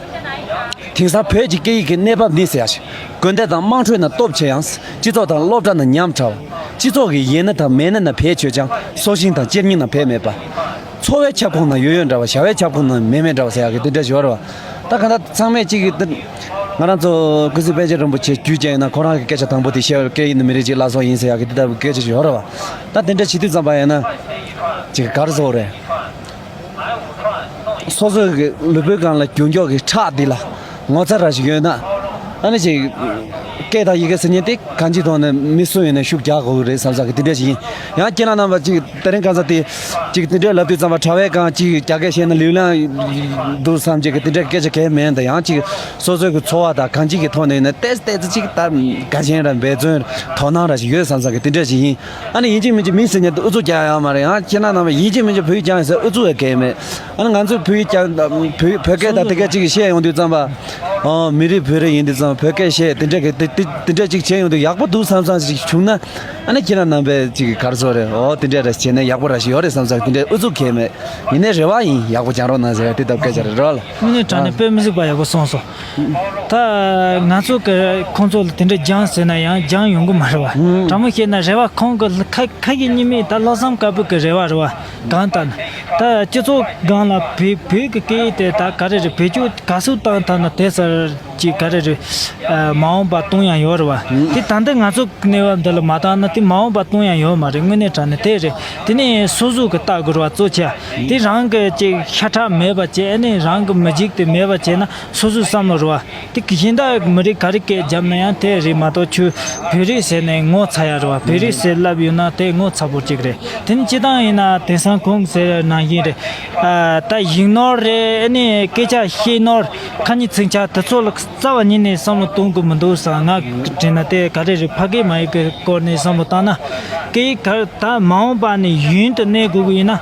དེང་སང་བོད་ཀྱི་སྐད་ཡིག་གི་གནས་བབ་ནི་ཟེར་ཡ་ཞིག་དགོན་སྡེ་དང་དམངས་ཁྲོད་ན་སྟོབས་ཆེ་ཡང་། སྤྱི་ཚོགས་དང་སློབ་གྲྭ་ན་ཉམས་ཕྲ་བ། སྤྱི་ཚོགས་ཀྱི་ཡལ་ན་དང་མལ་ན་ན་བེད་སྤྱོད་ཀྱང་། སྲོག་ཤིང་དང་གཅེར་རྙིང་ན་བེད་མེད་པ། འཚོ་བའི་ཁྱབ་ཁོངས་ན་ཡོད་ཡོད་འདྲ་བ། བྱ་བའི་ཁྱབ་ཁོངས་ན་མེད་མེད་འདྲ་བ་ཟེར་ཡག་གི་དེ་འདྲ་ཞིག་ཡོད་རེད་བ། ད་གང་ལྟར་ཚང་མས་གཅིག་གི་ང་རང་ཚོ་ཀུན་གཟིགས་པཎ་ཆེན་རིན་པོ་ཆེ་རྒྱུད་ཅན་ཡིན་ན། ཁོ་རང་གི་སྐད་ཆ་དང་པོ་དེ་བཤད། སྐད་ཡིག་ནི་མི་རིགས་ཀྱི་བླ་སྲོག་ཡིན་ཟེར་ཡག་གི་དེ་ལྟ་བུ་སྐད་ཆ་ཞིག་ཡོད་རེད་བ། ད་དེ་འདྲ་བྱེད་དུས་ཙམ་པ་ཡིན་ན་གཅིག་ག་རེ་ཟེར་དགོས་རེད། སོ་སོ་གི་ལུས་པོའི་སྒང་ལ་རྒྱུ་འགྱུར་གྱི་ཁྲག་འདི་ལ་ངོ་ཚ་ར་ཞིག་ཡོད་ན། ཨ་ནི་ཅིག་སྐད་དང་ཡི་གེ་ཟེར་མཁན་དེ་གང་ཅིའི་ཐོག་ནས་མི་སུ་ཡིན་ནའི་ཤུགས་རྒྱག་དགོས་ཀྱི་རེད་བསམ་ས་གི་དེ་འདྲ་ཞིག་ཡིན། ཡང་ཁྱེད་རང་རྣམ་པ་ཅིག་དེ་རིང་ཁ་སང་དེ་ཅིག་དེ་འདྲ་ལབ་དུས་ཙམ་པ། དྲ་བའི་སྒང་ཅིག་རྒྱ་སྐད་བཤད་ན་ལེའུ་ལང་འདུག་བསམ་བྱས་གི་དེ་འདྲ་སྐད་ཆ་གང་མིན། ད་ཡང་ཅིག་སོ་སོའི་གི་འཚོ་བ་དང་གང་ཅིའི་ཐོག་ནས་ཡིན་ན་ཏོག་ཙམ་ཏོག་ཙམ་ཅིག་ད་དགའ་ཞེན་ར་འབད་བརྩོན་དོ་སྣང་ར་ཞིག་ཡོད་བསམ་ས་གི་དེ་འདྲ་ཞིག་ཡིན། ཨ་ནི་ཡིན་གཅིག་མིན་གཅིག་མི་ཟེར་མཁན་དེ་ཨུ་ཚུགས་རྒྱག་ཡག་མ་རེད། ཡང་ཁྱེད་རང་རྣམ་པ་ཡིན་གཅིག་མིན་གཅིག་བོད་ཡིག་སྦྱངས་ཡོད་ཟེར་ཨུ་ཚུགས་ཡང་གང་ཡང་མེད། ཨ་ནི་ང་ཚོས་བོད་ཡིག་སྦྱངས། བོད་བོད་སྐད་དང་དེ་ག་ཅིག་བཤད་ཡོང་དུས་ཙམ་པ། ཨོ། མི་རིགས་བོད་རིགས་ཡིན་དུས་ཙམ་པ་བོད་སྐད་བཤད། དེ་འདྲ་གི་དེ་དེ་དེ་འདྲ་ཅིག་བྱས་ཡོང་དུས་ཡག་པོ་འདུག་བསམ་བསམ་ཞིག་བྱུང་ན། ཨ་ནི་ཁྱེད་རང་རྣམ་པས་ཅིག་ག་རེ་ཟེར་དགོས་རེད། ཨོ། དེ་འདྲ་ར་བྱས་ན་ཡག་པོ་ར་ཞིག་ཡོད་རེད་བསམ་ས་གི་དེ་འདྲ་ཨུ་ཚུགས་གང་ཡང་མེད། ཡིན་ནའི་རེ་བ་ཡིན། ཡག་པོ་སྦྱང་རོགས་གནང་ཟེར་ཡ་དེ་ལྟ་བུ་སྐད་ཆ་རེད་རོ་ལ། དངོས་གནས་དྲང་གནས་དཔེ་མི་སྲིད་པ་ཡག་པོ་གསུངས་སོང་། ད་ང་ཚོ་གི་ཁོང་ཚོ་ལ་དེ་འདྲ་སྦྱངས་ཟེར་ན་ཡང་སྦྱངས་ཡོང་གི་མ་རེད་བ། ཨང་། དྲང་མོ་བཤད་ན་རེ་བ་ཁོང་གི་ཁ་ཁ་ཡི་གཉིས་མེད། ད་ལྷག་བསམ་དཀར་པོ་གི་རེ་བ་རེད་བ། གང་ལྟར་ན་ད་སྤྱི་ཚོགས་སྒང་ལ་བོད་བོད་ཀྱི་སྐད་ཡིག་དེ་ད་ག་རེ་རེད། བེད་སྤྱོད་ག་ཚོད་བཏང་ཐུབ་ན་དེ་ཚོ་ཅིག་ག་རེ་རེད། ཨ། མ་འོངས་པ་གཏོང་ཡག་ཡོད་རེད་བ། དེ་ད་ལྟ་ང་ཚོ་གནས་བབ་འདི་ལ་མ་བཏང་ན་དེ་མ་འོངས་པ་གཏོང་ཡག་ཡོད་མ་རེད། དངོས་གནས་དྲང་གནས་དེ་རེད། དེ་ནས་སོ་སོ་གི་ལྟ་དགོས་རེད་བ། གཙོ་ཆེ་དེ་རང་གི་ཅིག་ཤ་ཁྲག་མེད་པ་བྱས། ཨ་ནི་རང་གི་མི་གཅིག་དེ་མེད་པ་བྱས་ན་སོ་སོས་བསམ་བློ་རེད་བ། དེ་གཞན་དག་མི་རིགས་ག་རེ་སྐད་བརྒྱབ་ན་ཡང་དེ་རེད་མ་གཏོགས་ཁྱོད་བོད་རིགས་ཟེར་ནས་ངོ་ཚ་ཡག་རེད་བ། བོད་རིགས་ཟེར་ལབ་ཡོད་ན་དེ་ངོ་ཚ་པོ་ཅིག་རེད། དེ་ནི་སྤྱིར་བཏང་ཡིན་ན་དེང་སང་ཁོང་ཟེར་ནང་བཞིན་རེད། ཨ། ད་ཡིག་ནོར་རེད། ཨ་ནི་སྐད་ཆ་བཤད་ནོར། ཁ་ཉིན་ཚིག་ཆ་དེ་ཚོ་ལ་རྩ་བ་ཉིད་ནས་བསམ་བློ་གཏོང་གི་མི་འདུག་བསམ། ང་དྲན་ན་དེ་ག་རེ་རེད། ཕ་སྐད་མ་ཡིག་གི་སྐོར་ནས་བསམ་བློ་བཏང་ན། སྐད་ཡིག་ག་ད་མ་འོངས་པ་ནས་ཡུན་དུ་གནས་དགོས་ཀྱི་ཡིན་ན།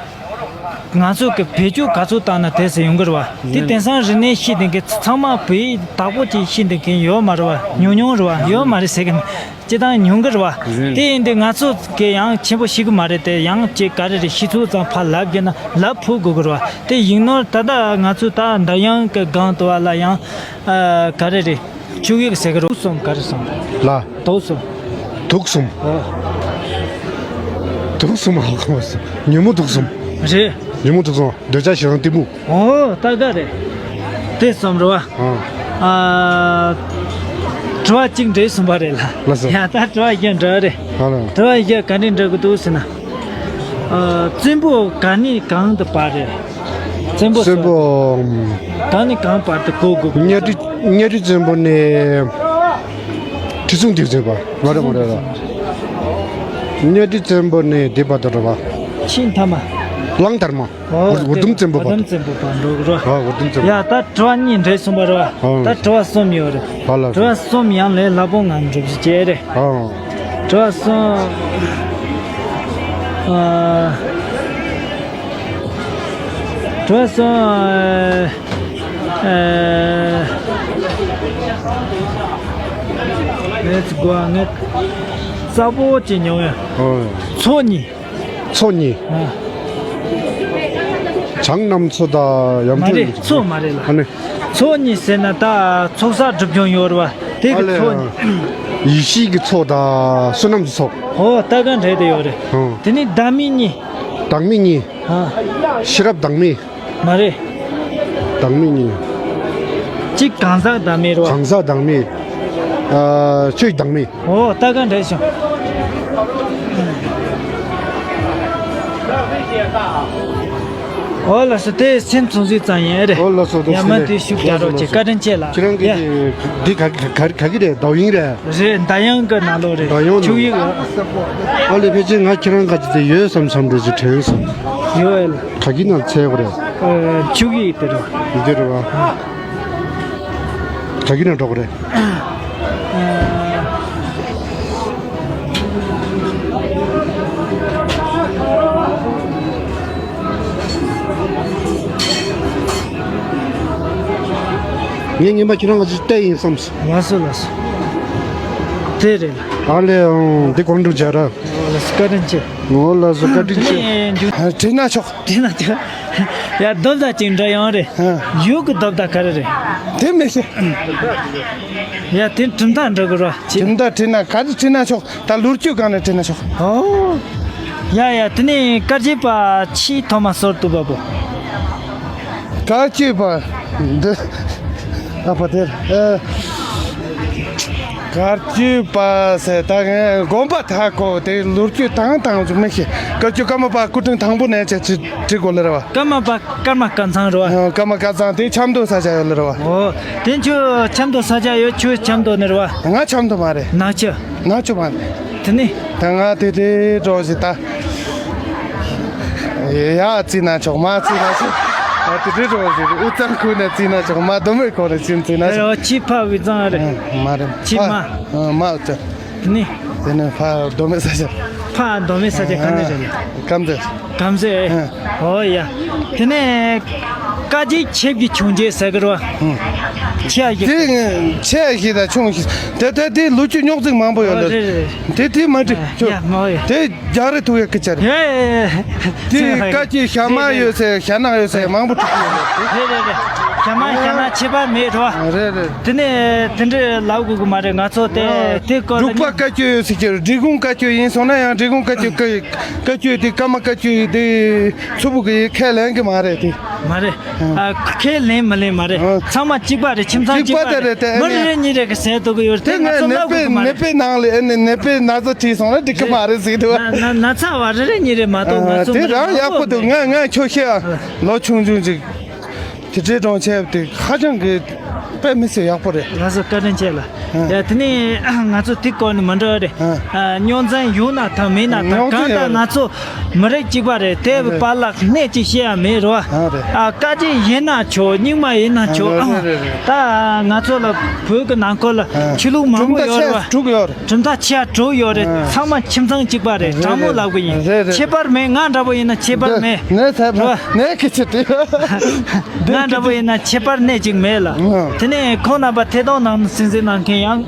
ང་ཚོ་གི་བེད་སྤྱོད་ག་ཚོད་བཏང་ན་དེ་ཚོ་ཡོང་གི་རེད་བ། དེ་དེང་སང་རིག་གནས་ཤེས་ལྡན་མཁན་ཚང་མ་བོད་ཡིག་དག་པོ་ཅིག་ཤེས་ལྡན་མཁན་ཡོད་མ་རེད་བ། ཉུང་ཉུང་རེད་བ། ཡོད་མ་རེད་ཟེར་གི་མེད། སྤྱིར་བཏང་ཉུང་གི་རེད་བ། དེ་ཡིན་དུས་ང་ཚོ་གི་ཡང་ཆེན་པོ་ཤེས་གི་མ་རེད་དེ། ཡང་ཅིག་ག་རེ་རེད། ཤེས་ཚོད་ཙམ་ཕར་ལབ་རྒྱུ་ན་ལབ་ཕོད་དགོས་གི་རེད་བ། དེ་ཡིག་ནོར་ད་ལྟ་ང་ཚོ་ད་འདར་དབྱངས་གི་སྒང་དུ་བ་ལ་ཡང་། ཨ། ག་རེ་རེད། ཆུ་ཡིག་ཟེར་གི་རེད། དུག་གསུམ་ག་རེ་གསུམ། ལ། དུག་གསུམ། དུག་གསུམ། ཨོ། དུག་གསུམ་ཧ་གོ་མ་སོང་། ཉོན་མོངས་དུག་གསུམ། རེད། ཉོན་མོངས་དུག་གསུམ། འདོད་ཆགས་ཞེ་སྡང་གཏི་མུག། ཨོ། ད་ག་རེད། དེ་གསུམ་རེད་བ། ཨང་། ཨ། དྲི་བ་གཅིག་འདྲེས་སོང་བ་རེད་ལ། ལགས་སོ། ཡ། ད་དྲི་བ་བཞི་འདྲ་རེད། ཨ་ལ། དྲི་བ་བཞི་ག་འདྲས་འདྲ་གི་འདུག་ཟེར་ན། ཨ། བཙན་པོ་གང་ནས་གང་དུ་བར་རེད། བཙན་པོ་བཙན་པོ། གང་ནས་གང་བར་དུ་གོ་དགོས། གཉའ་ཁྲི། གཉའ་ཁྲི་བཙན་པོ་ནས་ཁྲི་སྲོང་ལྡེ་བཙན་བར། ང་རེད་མ་རེད་ལ། གཉའ་ཁྲི་བཙན་པོ་ནས་འདི་བར་དུ་རེད་བ། ཆེས་མཐའ་མ། གླང་དར་མ། ཨོ། འུར་འུར་དུམ་བཙན་པོ་བར། འུར་དུམ་བཙན་པོ་བར་འགྲོ་གི་རེད། ཨ། འུར་དུམ་བཙན་པོ། ཡ། ད་དྲི་བ་གཉིས་འདྲེས་སོང་བ་རེད་བ། ཨང་། ད་དྲི་བ་གསུམ་ཡོད་རེད། ཧ་ལ། དྲི་བ་གསུམ་ཡང་ལས་སླ་པོ་ངང་འགྲུབ་ཞིག་བྱས་རེད། ཨང་། དྲི་བ་གསུམ། ཨ། དྲི་བ་གསུམ། ཨ། ཨ། Let's go. གསལ་པོ་ཅིག་མྱོང་ཡ། ཨོ། མཚོ་གཉིས། མཚོ་གཉིས། ཨ། བྱང་གནམ་མཚོ་དང་ཡམ་མ་རེད། མཚོ་མ་རེད་ལ། ཨ་ནི། མཚོ་གཉིས་ཟེར་ན་ད་ཚོགས་བསགས་སྒྲུབ་སྦྱོང་ཡོད་རེད་བ། དེ་ཨ་གི་ལེ། མཚོ་གཉིས། ཡེ་ཤེས་ཀྱི་མཚོ་དང་བསོད་ནམས་ཀྱི་མཚོ། ཨོ། ད་ག་འདྲ་དེ་ཡོད་རེད། ཨོ། དེ་ནི་བདག་མེད་གཉིས། བདག་མེད་གཉིས། ཨ། ཤེས་རབ་བདག་མེད། མ་རེད། བདག་མེད་གཉིས། གཅིག་གང་ཟག་བདག་མེད་རེད་བ། གང་ཟག་བདག་མེད། ཨ། ཆོས་བདག་མེད། ཨོ། ད་ག་འདྲ་བྱུང་། ཨོ་ལགས་སོ། དེ་སེམས་ཚོང་ཟིག་ཙམ་ཡིན་རེད། ཨོ་ལགས་སོ། དེ་ཡ་མ་དེ་ཤུགས་རྒྱག་རོགས་བྱེད། བཀའ་དྲིན་ཆེ་ལགས། ཁྱེད་རང་གི་ཡ། འདི་ག་ག་ག་གི་རེད། ཟླ་དབྱངས་རེད། རེད། ཟླ་དབྱངས་གི་ནང་ལོགས་རེད། ཟླ་དབྱངས་ནང་། ཆུ་ཡིག་ཨ་ལེ། ཕལ་ཆེར་ང་ཁྱེད་རང་ག་ཅིག་དེ་ཡོད་བསམ་བསམ་རེད་ཅིག་དྲན་སོང་། ཡོད་ཨེ་ལ། ག་གི་ནང་འཚོལ་དགོས་རེད། ཨ། ཆུ་ཡིག་དེ་རེད། འདི་རེད་བ། ག་གི་ནང་འགྲོ་དགོས་རེད། ངས་ངན་པ་ཁྱེད་རང་ལ་ཅིག་བལྟས་ཡིན་བསམ་སོང་། ལགས་སོ་ལགས་སོ། དེ་རེད་ལ། ཨ་ལེ། ཨང་། འདི་གོང་དུ་བྱ་ར། ཨོ་ལགས་སོ། བཀའ་དྲིན་ཆེ། ཨོ་ལགས་སོ། བཀའ་དྲིན་ཆེ། དེ་ནས་མཇུག་ཨ། དྲིས་ན་ཆོག་དྲིས་ན་ཆོག་ཡ། རྡོབ་ད་ཅིག་འདྲ་ཡོང་རེད། ཨ། ཡུག་གི་རྡོབ་ད་ག་རེ་རེད། དེ་མི་ཤེས། ཡ། དེ་གྲུབ་མཐའ་འགྲོ་གི་རོ། ཅི། གྲུབ་མཐའ་དྲིས་ན་ག་རེ་དྲིས་ན་ཆོག་ད་ལོ་རྒྱུས་སྒང་ནས་དྲིས་ན་ཆོག་ཨོ། ཡ་ཡ། དེ་ནས་བཀའ་བརྒྱུད་པ་ཆེས་ཐོག་མ་ཟུར་དུ་བབས་པོ། བཀའ་བརྒྱུད་པ་འདི། ཨ་ཕ་དེར། ཨ། བཀའ་བརྒྱུད་པ་ཟེར་ད་ངས་དགོན་པ་དག་གོ་དེ་ལོ་རྒྱུས་དང་དང་ཅུ་མི་ཤེས། བཀའ་བརྒྱུད་ཀརྨ་པ་སྐུ་ཕྲེང་དང་པོ་ནས་བྱས་ཅི་བྲིས་དགོས་ལེ་རེད་བ། ཀརྨ་པ་ཀརྨ་སྐལ་བཟང་རེད་བ། ཨ། ཀརྨ་སྐལ་བཟང་དེ་ཆབ་མདོ་ས་ཆ་ཡོད་ལེ་རེད་བ། ཨོ། དེ་ཁྱོད་ཆབ་མདོ་ས་ཆ་ཡོད། ཁྱོད་ཆབ་མདོ་ནས་རེད་བ། ང་ཆབ་མདོ་མ་རེད། ནག་ཆུ། ནག་ཆུ་མ་རེད། དེ་ནི། ད་ང་དེ་དེ་འགྲོ་ཞིག་ད། ཡ། རྩིས་ན་ཆོག་མ་རྩིས་ན་ཆོག་ཨ། དེ་དེ་འགྲོ་ཞིག་དབུས་གཙང་ཁུལ་ནས་རྩིས་ན་ཆོག་མ། མདོ་སྨད་ཁོངས་ནས་རྩིས་རྩིས་ན་ཆོག་རེད་བ། ཆི་ཕ་དབུས་གཙང་རེད། ཨ། མ་རེད། ཆི་མ། ཨ། མ་ཨུ་ཙ། དེ་ནི། དེ་ནི་ཕ་མདོ་སྨད་ས་ཆ། ཕ་མདོ་སྨད་ས་ཆ་ག་ནས་རེད། ཨ། དཀར་མཛེས། དཀར་མཛེས། ཨ། ཨོ་ཡ། དེ་ནས་བཀའ་བརྒྱུད་ཆིབས་ཀྱི་ཆུང་བརྒྱུད་ཟེར་གི་རེད་བ། ཨ། ཆེ་བ་ཞིག་དེ་ཆེ་བ་ཞིག་དང་ཆུང་ཞིག་དེ་དེ་དེ་ལོ་རྒྱུས་རྙོག་འཛིང་མང་པོ་ཡོད་ལ། ཨོ་རེད་རེད་རེད། དེ་དེ་མ་འགྲིག་ཨ། ཡ་མ་ཨོ་ཡ། དེ། རྒྱག་རེ་ཐུག་ཡ་སྐད་ཆ་རེད། ཧེ། དེ་བཀའ་བརྒྱུད་ཞྭ་དམར་ཡོད་ཚད་ཞྭ་ནག་ཡོད་ཚད་མང་པོ་ཐུག་ཡོད་རེད། རེད་རེད་རེད། ཞྭ་དམར་ཞྭ་ནག་ཁྱད་པར་མེད་རོ། རེད་རེད། དེ་ནས་དེ་འདྲས་ལབ་དགོས་ཀྱི་མ་རེད། ང་ཚོ་དེ་དེ་སྐོར་ལ་འབྲུག་པ་བཀའ་བརྒྱུད་ཡོད་ཟེར་གྱི་རེད། འབྲི་གུང་བཀའ་བརྒྱུད་ཡིན་སོང་ན་ཡང་འབྲི་གུང་བཀའ་བརྒྱུད་བཀའ་བརྒྱུད་དེ་ཀརྨ་བཀའ་བརྒྱུད་དེ་མཚུར་ཕུ་གི་ཁས་ལེན་གྱི་མ་རེད་དེ། མ་རེད། ཨ། ཁས་ལེན་མི་ལེན་མ་རེད། ཨ། ཚང་མ་གཅིག་པ་རེད། ཁྱིམ་ཚང་གཅིག་པ་རེད། གཅིག་པ་དེ་རེད་དེ། མི་རེ་རེ་གཉིས་རེ་གི་ཟས་འཐུང་གི་ཡོད་རེད། དེ་ང་ཚོ་ནད་ལབ་དགོས་པའི་ཀྱི་མ་ནད་རེད། པའི་ནང་ལ་ཨེ་ནད་ནད་པའི་ན་ཚ་བྲིས་སོང་ན་འགྲིག་གི་མ་རེད་ཟེར་འདུག་ན་ན་ན་ཚ་བ་རེ་རེ་གཉིས་རེ་མ་གཏོགས། ཨ། ང་ཚོ་དེ་མི་རང་ཡག་པོ་འདུག་ང་ང་ཁྱོད་ཤེས་ཨ། ལོ་ཆུང་ཆུང་ཅིག་དེ་འདྲའི་གྲོང་ཁྱེར་དེ་ཧ་ཅང་གི་དཔེ་མི་སྲིད་ཡག་པོ་རེད། ལགས་སོ། བཀའ་དྲིན་ཆེ་ལ། ཨ། ཡ། དེ་ནས་ང་ཚོ་དེ་སྐོར་ནས་མི་འགྲོ་རེད། ཨ། རྙོག་འཛིང་ཡོད་ན་ཐང་། མེད་ན་ཐང་། རྙོག་འཛིང་གང་ལྟར་ཡོད་ང་ཚོ་མི་རིགས་གཅིག་པ་རེད། དེ་རེད། བར་ལ་གནས་གཅིག་བཤད་ཡ་མེད་རོ། ཨ། རེད། ཨ། བཀའ་བརྒྱུད་ཡིན་ན་ཆོག་རྙིང་མ་ཡིན་ན་ཆོག་ཨ། རེད་རེད་རེད། ད་ང་ཚོ་ལ་བོད་ཀྱི་ནང་ཁུལ་ལ་ཨ། ཆོས་ལུགས་མང་པོ་ཡོད་རེད་བ། གྲུབ་མཐའ་ཆེ་དྲུག་ཡོད་རེད། གྲུབ་མཐའ་ཆེ་དྲུག་ཡོད་རེད། ཨ། ཚང་མ་ཁྱིམ་ཚང་གཅིག་པ་རེད། རེད་དྲང་མོ་རེད། ལབ་གི་ཡིན། རེད་རེད། ཁྱད་པར་མེད། ང་འདྲ་པོ་ཡིན་ན་ཁྱད་པར་མེད། འདི་ནས་ཚད་པ་རོ། ནས་ཁི་ཆི་དེ། ང་འདྲ་པོ་ཡིན་ན་ཁྱད་པར་གནས་གཅིག་མེད་ལ། ཨ། དེ་ནས་ཁོང་རྣམ་པ་ཐད་གཏོང་ནང་སྲིད་འཛིན་གནང་མཁན་ཡང་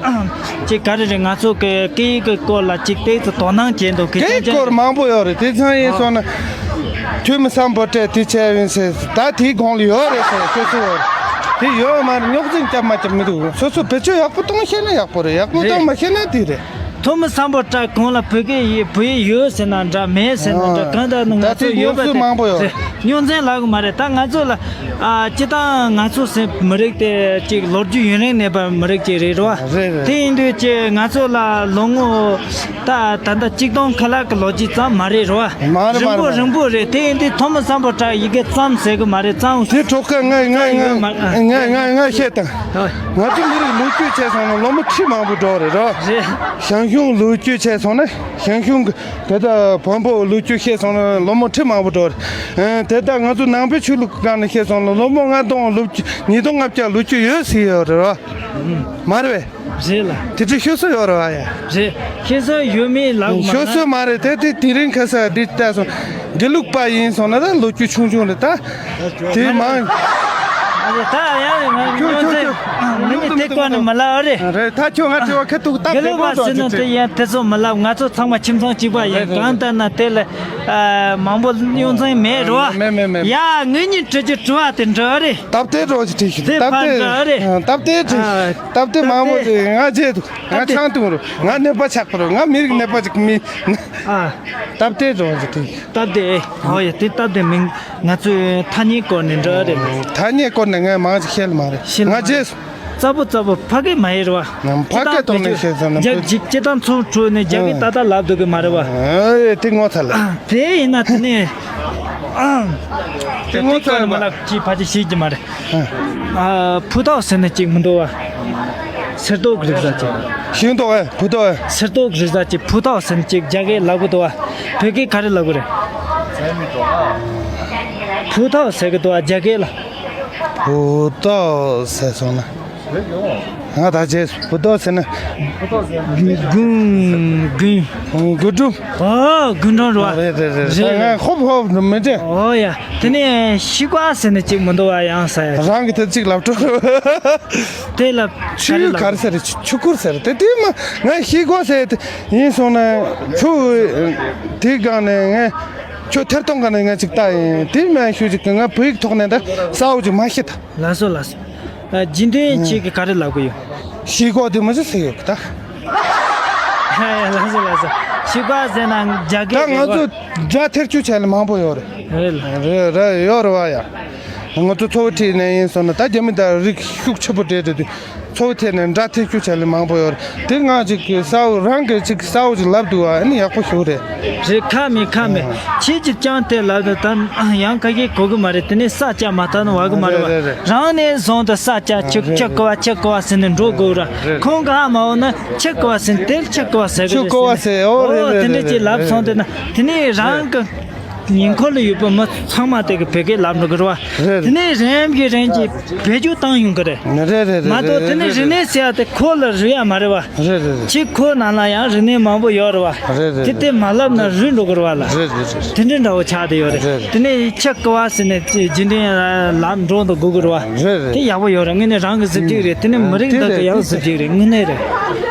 ཅིག་ག་རེ་རེད། ང་ཚོ་གི་སྐད་ཡིག་གི་སྐོར་ལ་ཅིག་ཏོག་ཙམ་དོ་སྣང་བྱས་འདུག་སྐད་ཡིག་སྐོར་མང་པོ་ཡོད་རེད། དེ་ཚང་ཡིན་སོང་ན་ཐོན་མི་སམ་བྷོ་ཊ་དེ་བྱས་ཡིན་ཟེར། ད་དེའི་གོང་ལ་ཡོད་རེད་ཟེར། སོ་སོ་ཡོད་རེད། དེ་ཡོད་མ་རེད། རྙོག་འཛིང་རྒྱབ་མ་རྒྱབ་མི་འདུག་སོ་སོ་བེད་སྤྱོད་ཡག་པོ་གཏོང་ཤེས་ན་ཡག་པོ་རེད། ཡག་པོ་གཏོང་མ་ཤེས་ན་དེ་རེད། ཐོན་མི་སམ་བྷོ་ཊ་གོང་ལ་བོད་སྐད་ཡིན། བོད་ཡིག་ཡོད་ཟེར་ན་འདྲ། མེད་ཟེར་ན་འདྲ། ཨ། གང་ལྟར་ནི་ང་ཚོ་ཡོད་པ་དེ་རྙོག་འཛིང་ལབ་གི་མ་རེད། ད་ང་ཚོ་ལ་ཨ་སྤྱིར་བཏང་ང་ཚོ་སེམས་མི་རིགས་དེ་ཅིག་ལོ་རྒྱུས་ཡུན་རིང་གནས་པའི་མི་རིགས་ཅིག་རེད་རོ། རེད་རེད། དེ་ཡིན་དུས་ཅིག་ང་ཚོ་ལ་ལོ་ངོ་ད་ད་ལྟ་གཅིག་སྟོང་ཁ་ལག་གི་ལོ་རྒྱུས་ཙམ་མ་རེད་རོ། མ་རེད་མ་རེད། རིང་པོ་རིང་པོ་རེད། དེ་ཡིན་དུས་ཐོན་མི་སམ་བྷོ་ཊ་ཡི་གེ་ཙམ་ཟེར་གི་མ་རེད། ཙམ་དེ་གྲོགས་ཁ་ང་ང་ང་ང་ང་ང་བཤད་དང་། ང་ཚོ་མི་རིགས་ལོ་རྒྱུས་བྱས་སོང་ན་ལོ་མ་ཁྲི་མང་པོ་འགྲོ་རེད་རོ། རེད། ཞང་ཞུང་ལོ་རྒྱུས་བྱས་སོང་ན་ཞང་ཞུང་གི་དེ་ལྟར་བོན་པོ་ལོ་རྒྱུས་བཤད་སོང་ན་ལོ་མ་ཁྲི་མང་པོ་འགྲོ་རེད། ཨ། དེ་ལྟར་ང་ཚོ་ནང་པའི་ཆོས་ལུགས་སྒང་ནས་བཤད་སོང་ན་ལོ་མ་ལྔ་སྟོང་ལོ་རྒྱུས་ཉིས་སྟོང་ལྔ་བརྒྱ་ལོ་རྒྱུས་ཡོད་ཟེར་ཡོད་རེད་རོ། མ་རེད་པས། རེད་ལ། དེ་འདྲའི་ཤོད་སྲོལ་ཡོད་རེད་བ་ཡ། རེད། ཤོད་སྲོལ་ཡོད་མེད་ལབ་མ། ཤོད་སྲོལ་མ་རེད། དེ་དེ་དེ་རིང་ཁ་སང་འདི་ལྟ་སོང་། དགེ་ལུགས་པ་ཡིན་སོང་ན་ད་ལོ་རྒྱུས་ཆུང་ཆུང་རེད་ད། དེ་མང་། ད་ཡང་ང་ཁྱོད་ཁྱོད་ཁྱོད་ང་ནི་དེ་ཀ་ནི་མ་ལབ་རེད། རེད། ད་ཁྱོད་ང་དྲི་བ་ཁ་ཐུག་ད་དགེ་བེ་ལུགས་པ་ཟེར་ན་དེ་ཡང་དེ་ཚོ་མ་ལབ། ང་ཚོ་ཚང་མ་ཁྱིམ་ཚང་གཅིག་པ་ཡིན། རེད། རེད། གང་ལྟར་ན་དེ་ལ་མང་པོ་ཡོང་ཚང་མེད་རོ། མེད་མེད་མེད། ཡ་ངེད་གཉིས་དྲི་རྒྱུ་དྲི་བ་དེ་འདྲ་རེད། སྟབས་བདེ་རོ་ཅིག་དྲིས་ཤིག་དེ་སྟབས་ཕར་བདེ་འདྲ་རེད། སྟབས་བདེ་དྲིས། སྟབས་བདེ་མང་པོ་དེ་ང་བརྗེད་འདུག་ང་ཆང་འཐུང་རོ། ང་ནད་པ་ཆགས་པ་རོ། ང་མི་རིགས་ནད་པ་ཅིག་མི། སྟབས་བདེ་རོ་ཅིག་དྲིས། སྟབས་བདེ། ཨོ་ཡ། དེ་སྟབས་བདེ་མིན། ང་ཚོའི་ཐ་སྙད་སྐོར་ནས་འདྲ་རེད། ཐ་སྙད་སྐོར་ནས་ངས་མང་ཞིག་ཤེས་ལ་མ་རེད། ཤེས་ལ་ང་མ་རེད། རྗེས་སུ། རྩ་བོ་རྩ་བོ་ཕ་གི་མ་ཡེར་བ། ཕ་གི་ཐོག་ནས་ཤེས་ཙམ་ན་རྒྱ་ཕུ་ཇིག་སྤྱི་དང་ཚོང་ཁྲོད་ནས་རྒྱ་གི་ཨ་ཏག་ཏག་ལབ་འདུག་གི་མ་རེད་བ། ཨ་དེ་ངོ་ཚ་ལ། དེ་ཡིན་ན་དེ་ནས་ཨ་དེ་ངོ་ཚ་ལ་མ་ལ་ཅི་ཕ་ཅི་ཤེས་ཀྱི་མ་རེད། ཨ་ཕུ་ཐག་ཟེར་ནས་ཅིག་མི་འདུག་བ། སེར་ཏོག་གི་རིགས་ཟ་ཅིག་ཤིང་ཏོག་ཨེ་ཕུ་ཏོག་ཨེ། སེར་ཏོག་གི་རིགས་ཟ་ཅིག་ཕུ་ཐག་ཟེར་ནས་ཅིག་རྒྱ་གི་ལབ་གི་འདུག་བ། བོད་སྐད་ག་རེ་ལབ་གི་རེད། ཕུ་ཐག་ཟེར་གི་འདུག་བ་རྒྱ་སྐད་ལ། ཕུ་ཏོག་ཟེར་སོང་ན། ང་ད་ཅེས་ཕུ་ཏོག་ཟེར་ན། དགུན་དགུན། དགུན་གྲོམ། ཨོ་དགུན་གྲོམ་རེད་བ། རེད་རེད་རེད། རེད་ང་ཧོབ་ཧོབ་མི་འདྲ། ཨོ་ཡ། དེ་ནས་ཤི་ཀ་ཟེར་ནས་ཅིག་མི་འདུག་བ་ཡང་ས་ཡ། རང་གི་དེ་ཅིག་ལབ་སྤྲོ། དེ་ལ་ཆུ་ཡུ་ག་རེ་ཟེར་རེད། ཆུ་ཁུར་ཟེར་རེད། དེ་དེ་མ་ང་ཤི་ཀ་ཟེར་དེ་ཡིན་སོང་ན་ཆུ་དེ་སྒང་ནས་ང་ཆུ་ཐེར་སྟོང་སྒང་ནས་ང་ཅིག་ལྟ་ཡིན། དེ་མ་ཤུ་ཅིག་ང་བོད་ཡིག་ཐོག་ནས་ད་ས་འོག་ཅིག་མ་ཤེས་ད། ལགས་སོ་ལགས་སོ། རྗེས་དྲན་ཅིག་གི་ག་རེ་ལབ་གི་ཡོད། ཤི་ཀ་དེ་མ་ཟེར་ཟེར་ཡོད་ད། ལགས་སོ་ལགས་སོ། ཤི་ཀ་ཟེར་ན་རྒྱ་སྐད་ད་ང་ཚོ་སྒྲ་ཐེར་ཆུ་བྱས་ལ་མང་པོ་ཡོད་རེད། རེད་ལ། རེད་རེད་ཡོད་རེད་བ་ཡ། ང་ཚོ་ཚོ་བོ་ཁྲིད་ནས་ཡིན་སོང་ན་ད་རྒྱ་མི་ད་རིགས་ཤུགས་ཆེ་པོ་འདྲེས་འདྲེས་དུས་ཚོ་བོ་ཁྲིད་ནས་འདྲ་ཐེ་ཤུགས་ཆེ་ལས་མང་པོ་ཡོད་རེད། དེ་ང་ཅིག་གི་ས་འོག་རང་གི་ཅིག་ས་འོག་ཅིག་ལབ་འདུག་ཨ་ནི་ཡག་པོ་ཞུ་རེད། རེད་ཁ་མེད་ཁ་མེད། ཁྱེད་ཀྱིས་ཀྱང་དེ་ལབ་དུས་ད་ཡང་ཁ་ཤས་གོ་གི་མ་རེད། དེ་ནས་ས་ཆ་མ་ཐག་ན་བ་གི་མ་རེད་བ། རེད་རེད། རང་ནས་བཟུང་དུ་ས་ཆ་ཆི་ཆི་ཀི་བ་ཆི་ཀི་བ་ཟེར་ནས་འགྲོ་དགོས་ར། རེད། ཁོང་གི་ཧ་མ་འོང་ན་ཆི་ཀི་བ་ཟེར་དེར་ཆི་ཀི་བ་ཟེར་གི་ཆི་རེད་ཀི་བ་ཟེར། ཟེར་ཨོ་རེད་ཨོ་རེད་དེ་འདྲ་རེད་ཅིག་ལབ་རེད་སོང་དེ་ན་དེ་ནས་རང་གི་ཉེ་འཁོར་ལ་ཡོད་པ་མི་ཚང་མ་དེ་གི་བོད་སྐད་ལབ་འགྲོ་གི་རེད་བ། རེད་རེད། དེ་ནས་རིམ་གྱིས་རིམ་གྱིས་བེད་སྤྱོད་བཏང་ཡོང་གི་རེད། རེད་རེད་རེད། མ་གཏོགས་དེ་ནས་རིག་གནས་ཟེར་ཡ་དེ་ཁོ་ལ་རེད་ཡ་མ་རེད་བ། རེད་རེད་རེད། ཁྱེད་ཁོ་ནང་ལ་ཡང་རིག་གནས་མང་པོ་ཡོད་རེད་བ། རེད་རེད། དེ་དེ་མ་ལབ་ན་རུལ་འགྲོ་གི་རེད་བ་ལ། རེད་རེད་རེད། དེ་འདྲའི་འདྲ་བོ་ཆགས་བསྡད་ཡོད་རེད། རེད་རེད། དེ་ནས་ཁྱེད་ཀི་བ་ཟེར་ནས་རྗེས་དྲན་ལབ་འགྲོ་འདུག་དགོས་གི་རེད་བ། རེད་རེད། དེ་ཡག་པོ་ཡོད་རེད། དངོས་གནས་རང་གི་གཟི་བརྗིད་རེད། དེ་ནས་མི་རིགས་འདི་གི་ཡང་གཟི་བརྗིད་རེད། དངོས་གནས་རེད།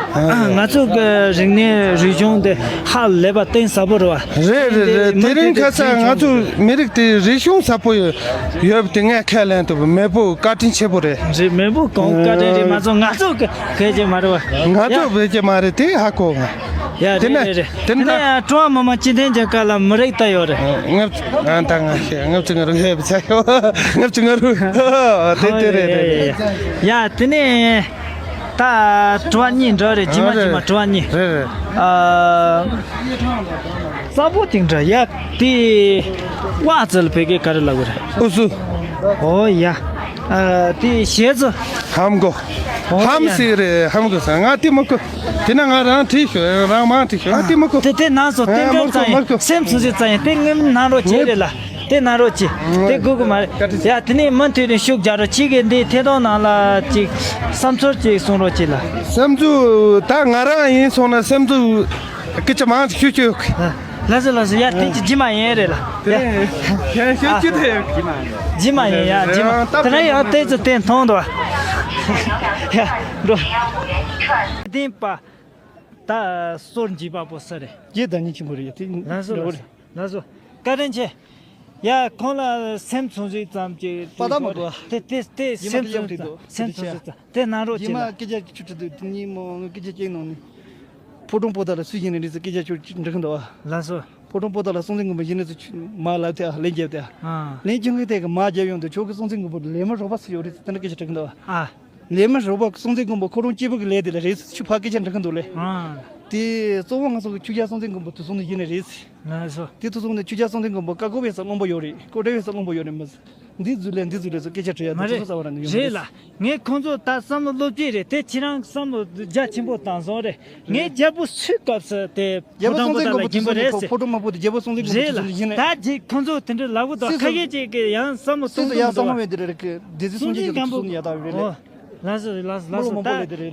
ང་ཚོ་གི་རིག་གནས་རིག་གཞུང་དེ་ཧ་ལས་པ་གཏིང་ཟབ་པོ་རེད་བ། རེད་རེད་རེད། དེ་རིང་ཁ་སང་ང་ཚོ་མི་རིགས་དེ་རིག་གཞུང་ཟབ་པོ་ཡོད་ཡོད་པ་དེ་ངས་ཁས་ལེན་ཐུབ། མེས་པོ་བཀའ་དྲིན་ཆེ་པོ་རེད། རེད། མེས་པོ་གང་བཀའ་དྲིན་རེད། མ་ཚོ་ང་ཚོ་གི་བོད་ཀྱི་མ་རེད་བ། ང་ཚོ་བོད་ཀྱི་མ་རེད་དེ་ཧ་གོ་ང་། ཡ་དེ་རེད་ན་རེད་རེད། དེ་དེ་ན་ན་ཡང་ཀྲུང་ཧྭ་མི་དམངས་སྤྱི་མཐུན་གྱི་སྐབས་ལ་མི་རིགས་ད་ཡོད་རེད། ངབ་ཨ་ད་ང་ཤེས། ངབ་ཅི་ང་རུ་ཧེ་བ་ཆ་ཡོད། ངབ་ཅི་ང་རུ་དེ་དེ་རེད་རེད་རེད། ཡ་དེ་ནས། ད་དྲི་བ་གཉིས་འདྲ་རེད། རྗེས་མ་རྗེས་མ་དྲི་བ་གཉིས། རེད་རེད། ཨ། གཙང་པོ་ཅིག་འདྲ་ཡ་དེ། ཝ་ཙི་ལ་བོད་སྐད་ག་རེ་ལབ་གི་རེད། ཨུ་སུ། ཨོ་ཡ། ཨ་དེ་ཞེ་ཙི། ཧམ་གོ། ཨོ་ཧམ་ཡ། སི་རེད་ཧམ་གོ་ས་ང་དེ་མ་གོ། དེ་ན་ང་རང་བྲིས་ཤོག་རང་མང་བྲིས་ཤོག་ང་དེ་མ་གོ། དེ་དེ་ནང་སོ་ཨ་དེ་འདྲ་མ་གོ་ཙང་མ་ཡིན་གོ། སེམས་སུ་ཟེར་ཙང་ཡིན་དེ་ངེམ་ནང་རོགས་བྱེད་རེད་ལ། དེ་ན་རོགས་གྱིས། དེ་དགོས་ཀྱི་མ་རེད། ཡ་དེ་ནས་མུ་མཐུད་ནས་ཤུགས་རྒྱག་རོགས། ཁྱེད་ཀྱིས་འདིའི་ཐད་གཏོང་ནང་ལ་ཅིག་བསམ་ཚུལ་ཅིག་གསུང་རོགས་གྱིས་ལ། བསམ་ཚུལ་ད་ང་རང་ཡིན་སོང་ན་བསམ་ཚུལ་སྐད་ཆ་མང་ཞིག་ཤོད་ཤོད། ལགས་སོ་ལགས་སོ། ཡ་དེ་ཅི་ཇི་མ་ཡིན་རེད་ལ། ཡ་ཁྱེད་ཤོད་ཅི་ཐད་ཇི་མ་ཡིན། ཡ་ཇི་མ་དེ་ན་ཡང་ཏོག་ཙམ་བསྟན་ཐོང་དོ། ཡ་འགྲོ། བདེན་པ། ད་སོར་འཇིགས་པ་པོ་ས་རེད། རྗེ་བདག་ཉིད་ཆེན་པོ་རེད། དེ་ལགས་སོ་ལགས་སོ་ལགས་སོ། བཀའ་དྲིན་ཆེ། ཡ་ཁོང་ལ་སེམས་ཚོང་ཟིག་ཙམ་གྱི་པ་ད་མ་གོ། དེ་དེ་དེ་སེམས་ཚོང་ཟིག་ཙམ་སེམས་ཚོང་ཟིག་ཙམ་དེ་ནང་རོགས་རྗེས་མ་བྱེད་ལ། སྐད་ཆ་ཆུ་ཁྲི་དུ་དེ་གཉིས་མོ་ངའི་སྐད་ཆ་སྐྱེས་ནང་ནས། ཕོ་བྲང་པོ་ཏ་ལ་སུས་ཡིན་ནའི་རེད་ཟེར་སྐད་ཆ་ཆུ་འདྲི་གི་འདུག་བ། ལགས་སོ། ཕོ་བྲང་པོ་ཏ་ལ་སྲོང་བཙན་སྒམ་པོ་ཡིན་ནའི་ཟེར་ཆུ་མ་ལབ་དེ་ལན་རྒྱབ་དེ། ཨ། ལན་རྒྱབ་མཁན་དེ་གི་མ་རྒྱབ་ཡོང་དུས་ཁྱོད་ཀྱི་སྲོང་བཙན་སྒམ་པོ་ལས་མི་རོགས་པ་སུ་ཡོད་རེད་ཟེར་དེ་འདྲ་སྐད་ཆ་འདྲི་གི་འདུག་བ། ཨ། ལས་མི་རོགས་པ་སྲོང་བཙན་སྒམ་པོ་ཁོ་རང་སྐྱེས་བུ་གི་ལས་དེ་ལ་རེད་ཟེར་ཆུ་ཕ་སྐད་ཆ་འདྲི་གི་འདུག་ལེ། ཨ། དེ་གཙོ་བོ་ང་ཚོ་གི་ཆོས་རྒྱལ་སྲོང་བཙན་སྒམ་པོ་དུས་སོང་ནས་ཡིན་ནི་རེད་ཟེར། ང་ཚོ། དེ་དུས་སོང་ནས་ཆོས་རྒྱལ་སྲོང་བཙན་སྒམ་པོ་བཀའ་བསྒོ་བའི་ས་བློན་པོ་ཡོད་རེད། སྐུ་བགྲེས་པའི་ས་བློན་པོ་ཡོད་རེད་མ་ཟེར། འདི་འཛུལ་ལེ་འདི་འཛུལ་ལེ་ཟེར་སྐད་ཆ་དྲི་ཡ་མ་དེ་རེད། ཚོ་ས་བ་ར་ནི་ཡོད་མ་རེད། རེད་ལ། ངས་ཁོང་ཚོ་ད་བསམ་བློ་སློབ་ཀྱི་རེད། དེ་ཁྱེད་རང་བསམ་བློ་རྒྱ་ཆེན་པོ་བཏང་སོང་རེད། ངས་རྒྱལ་པོ་སུའི་སྐབས་སུ་དེ་རྒྱལ་པོ་སྲོང་བཙན་སྒམ་པོ་དུས་སོང་ནས་ཁོ་ཕོ་བྲང་དམར་པོ་དེ་རྒྱལ་པོ་སྲོང་བཙན་སྒམ་པོ་རེད་ལ། དུས་སོང་ནས་ཡིན་ནས། ད་རྗེས་ཁོང་ཚོ་དེ་འདྲ་ལབ་གི་འདུག་སྲིད་ཁ་ཤས་ཅིག་གིས་ཡང་བསམ་བློ་སྲིད་གཏོང་གི་ཡ་མི་འདུག་བསམ་བློ་མེད་དེ་རེད། སྲོང་བཙན་སྒམ་པོ་ཡ་ད་རེད་ལེ། ལགས་སོ་ལགས་སོ་ལགས་སོ། ད་རེད་རེད་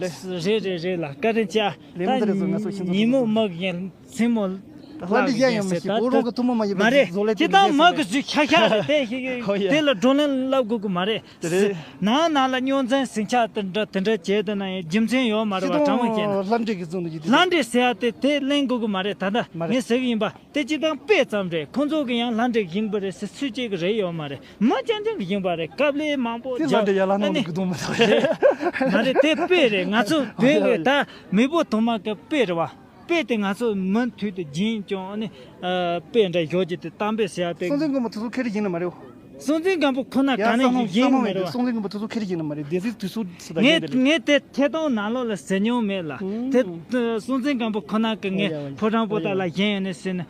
རེད་ལ། བཀའ་དྲིན་ཆེ། ལས་མི་འདི་རེད་ཟེར་ང་ཚོ་ཤིང་ད་ཉིན་མོ་མ་གི་མཚན་མོ། ལྷ་འདྲེ་གཞན་ཡང་མི་ཤེས། ཁོ་རང་གི་ཐུན་མོང་མ་ཡིན་མ་པའི་རེད། བཟོ་ལས་ཅི་ལྟར་མ་གི་གཟུགས་ཤ་ཤ་རེད་དེ་ཞིག་ཨོ་ཡ། དེ་ལ་བགྲོ་གླེང་བསླབ་དགོས་ཀྱི་མ་རེད། དེ་རེད། ནང་ནང་ལ་སྨྱོ་འཛིན་ཟིང་ཆ་དེ་འདྲ་དེ་འདྲ་བྱས་དེ་ན་ཡང་རྒྱུ་མཚན་ཡོད་མ་རེད་བ། དྲང་མོ་བཤད་ན། ལྷ་འདྲེ་གི་གཟུགས་འདི་ལྷ་འདྲེ་ཟེར་ཡ་དེ་དེ་གླེང་དགོས་ཀྱི་མ་རེད། ད་ལྟ་མ་རེད། ངས་ཟེར་གི་ཡིན་པ། དེ་སྤྱིར་བཏང་དཔེ་ཙམ་རེད། ཁོང་ཚོ་གི་ཡང་ལྷ་འདྲེ་ཡིན་པ་རེད་ཟེར་ཚུལ་གཅིག་གི་རེད་ཡོད་མ་རེད། མི་རྐྱང་རྐྱང་གི་ཡིན་པ་རེད། དཀའ་ལས་མང་པོ་དེ་ལྷ་འདྲེ་ཡ་ལྷ་ནང་གི་སྡོམ་མི་ཐོག་རེད། མ་རེད། དེ་དཔེ་རེད། ང་ཚོ་བོད་ཀྱི་ད་མེས་པོ་ཐོག་མ་གི་དཔེ་རེད་བ། དཔེ་དེ་ང་ཚོ་མུ་མཐུད་དུ་རྒྱུན་སྐྱོང་ནི་དཔེ་འདྲ་ཡོད་ཀྱི་དེ་གཏམ་དཔེ་ཟེར་ཡ་དེ། སྲོང་བཙན་སྒམ་པོ་དེ་ཚོ་ཁེ་རེ་ཡིན་ནི་མ་རེད། སྲོང་བཙན་སྒམ་པོ་ཁོ་ན་ཡ་ག་ནས་བསམ་བློ་ཡིན་བསམ་བློ་མེད་མེད་དུ་རེད་བ། སྲོང་བཙན་སྒམ་པོ་དེ་ཚོ་ཁེ་རེ་ཡིན་ནི་མ་རེད། སྡེ་སྲིད་དུས་སུ་སུ་ད་ངས་ཡིན་ནི་རེད། ངས་དེ་ཐད་གཏོང་ནང་ལོགས་ལ་ཟེར་མྱོང་མེད་ལ། ཨུམ། དེ་སྲོང་བཙན་སྒམ་པོ་ཁོ་ན་གི་ངས་ཨོ་ཡ་ཨོ་ཡ། ཕོ་བྲང་པོ་ཏ་ལ་བཞེངས་ཡོད་ནི་ཟེར་ནི།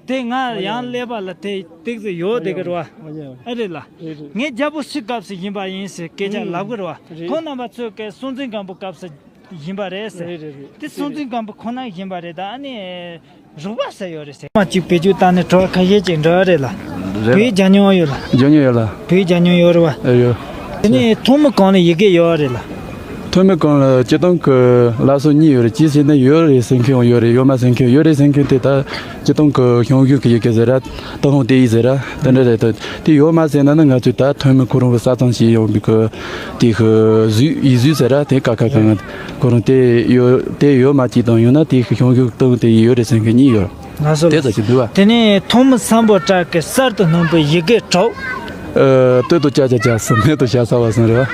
དེ་ང་ཨོ་ཡ་ཡང་ཨོ་ཡ། ཀླད་པ་ལ་དེ་ཏིག་ཙི་ཡོད་དེ་གི་རེད་བ། ཨོ་ཡ་ཨོ་ཡ། ཨ་རེད་ལ། རེད་རེད། ངས་རྒྱལ་པོ་སུའི་སྐབས་སུ་ཡིན་པ་ཡིན་ཟེར་སྐད་ཆ་ཨུམ། ལབ་གི་རེད་བ། རེད། ཁོང་རྣམ་པ་ཚོས་ཀྱི་སྲོང་བཙན་སྒམ་པོ་སྐབས་སུ་ཡིན་པ་རེད་ཟེར། རེད་རེད་རེད། དེ་སྲོང་བཙན་སྒམ་པོ་ཁོ་ན་ཡིན་པ་རེད། ད་ཨ་ནི་རོགས་པ་ཟེར་ཡོད་རེད་ཟེར། མ་གཅིག་བེད་སྤྱོད་བཏང་ནས་བྲོ་བ་ཁ་ཤས་ཅིག་འགྲོ་ཡ་རེད་ལ། རེད། བོད་རྒྱ་ཉོ་ཡོད་ལ། རྒྱ་ཉོ་ཡོད་ལ། བོད་རྒྱ་ཉོ་ཡོད་རེད་བ། ཨེ་ཡོད། དེ་ནས་ཐོན་མི་གང་ལ་ཡི་གེ་ཡོད་རེད་ལ། ཐོན་མི་གང་ལ་སྤྱིར་བཏང་གི་ལ་སོ་གཉིས་ཡོད་རེད། གཅིག་ཟེར་ན་ཡོད་རེད་ཟེར་མཁན་ཡང་ཡོད་རེད། ཡོད་མ་ཟེར་མཁན་ཡོད་རེད་ཟེར་མཁན་དེ་ད་སྤྱིར་བཏང་གི་ཞང་ཞུང་གི་ཡི་གེ་ཟེར་ར། ཏུན་ཧོང་ཏེ་ཡི་ཟེར་ར། དེ་འདྲ་རེད། ད་དེ་ཡོད་མ་ཟེར་ན་ནི་ང་ཚོས་ད་ཐོན་མི་ཁོ་རང་གི་ས་མཚམས་ཤིག་ཡོང་བའི་གི་དེ་གི་གཟུགས་ཡིག་གཟུགས་ཟེར་ར། དེ་ཀ་ཁ་གང་ཁོ་རང་དེ་ཡོད་དེ་ཡོད་མ་གཅིག་དང་ཡང་ན་དེ་གི་ཞང་ཞུང་ཏུན་ཧོང་ཏེ་ཡི་ཡོད་རེད་ཟེར་མཁན་གཉིས་ཡོད། ང་ཚོ་ལ། དེ་ཙམ་ཞིག་འདུག་བ། དེ་ནས་ཐོན་མི་སམ་བྷོ་ཊ་གི་གསར་དུ་སྣོན་པའི་ཡི་གེ་དྲུག་ཨ། སྟོད་དུ་ལྕགས་བྱ་བྱ་གསུམ། སྨད་དུ་ཞ་ས་བ་གསུམ་རེད་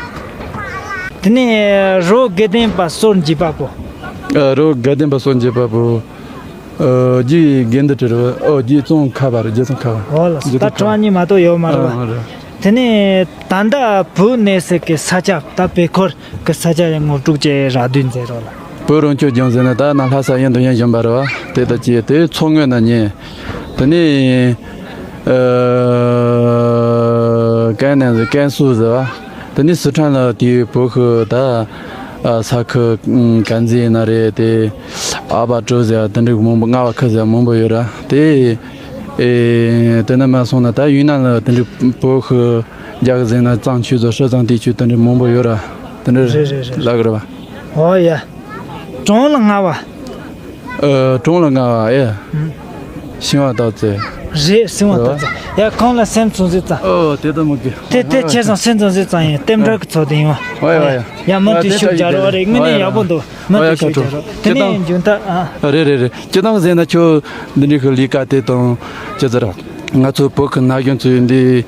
བ། དེ་ནས་རི་བོ་དགེ་ལྡན་པ་སོར་འབྱེད་པ་པོ། ཨ། རི་བོ་དགེ་ལྡན་པ་སོར་འབྱེད་པ་པོ། ཨ། རྒྱུད་དགེ་འདུན་གྲུབ་རེད་བ། ཨོ། རྒྱུད་ཙོང་ཁ་པ་རེད། རྒྱུད་ཙོང་ཁ་པ། འོ་ལགས་སོ། རྒྱུད་ད་ཙོང་ཁ་པ། ཁྲོ་བ་གཉིས་མ་གཏོགས་ཡོད་མ་རེད་བ། ཨ། རེད། དེ་ནས་ད་ལྟ་བོད་གནས་ས་གི་ས་ཆ་ད་བོད་ཁུལ་གི་ས་ཆ་ཡང་ངོ་སྤྲོད་ཅིག་རགས་བསྡུས་མཛད་རོགས་ལ། བོད་རང་སྐྱོང་ལྗོངས་ཟེར་ན་ད་ནཱ་ལྷ་ས་གཡུང་དྲུང་གཡས་གཡོན་པ་རེད་བ། དེ་ད་ཅི་དེ་མཚོ་སྔོན་ན་གཉིས། དེ་ནས་ཨ། ཀན་ནན་ཟེར། ཀན་སུའུ་ཟེར་བ། དེ་ནས་སི་ཁྲོན་ལ་དེའི་བོད་ཁུལ་ད་ཨ། ས་ཁུལ་ཨ། དཀར་མཛེས་ཡིན་ན་རེད། དེ་ཨ་བ་ཀྲོ་ཟེར་བ་དེ་འདྲའི་མང་པོ། རྔ་བ་ཁུལ་ཟེར་བ་མང་པོ་ཡོད་ར། དེ་ཨེ། དེ་ནས་མར་སོང་ན་ད་ཡུན་ནན་ལ་དེ་འདྲའི་བོད་ཁུལ་རྒྱ་གི་ཟེར་ན་ཙང་ཆུ་ཚོད། ཧྲི་ཙང་ཏི་ཆུ་དེ་འདྲའི་མང་པོ་ཡོད་ར། དེ་འདྲ་རེད་རེད་རེད། ལབ་གི་རེད་བ། ཨོ་ཡ། ཀྲོང་ལ་རྔ་བ། ཨ། ཀྲོང་ལ་རྔ་བ་ཨེ། ཨུམ། ཤིང་བ་སྟག་རྩེ། རེད། ཤིང་བ་སྟག་རྩེ། ཡ། གང་ལ་སེམས་ཚོང་ཟིག་ཙང་། ཨོ། དེ་ལྟ་མོ་གི། དེ་དེ་ཁྱེད་ཚང་སེམས་ཚོང་ཟིག་ཙང་ཡིན། ལྟེམ་འབྲེལ་གི་ཚོགས་དེ་ཡིན་བ། ཨོ་ཡ་ཡ། ཡ། མུ་མཐུད་ཤུགས་རྒྱག་རོགས་རེད། དངོས་གནས་ཡག་པོ་འདུག་མུ་མཐུད་ཤུགས་རྒྱག་རོགས། དེ་ནས་མཇུག་མཐར་ཨ། རེད་རེད་རེད། སྤྱིར་བཏང་ཟེར་ན་ཁྱོད་འདི་འདྲའི་གི་ལས་ཀ་དེ་དང་ཅི་ཟེར། ང་ཚོ་བོད་ཀྱི་ན་གཞོན་ཚོས་འདི་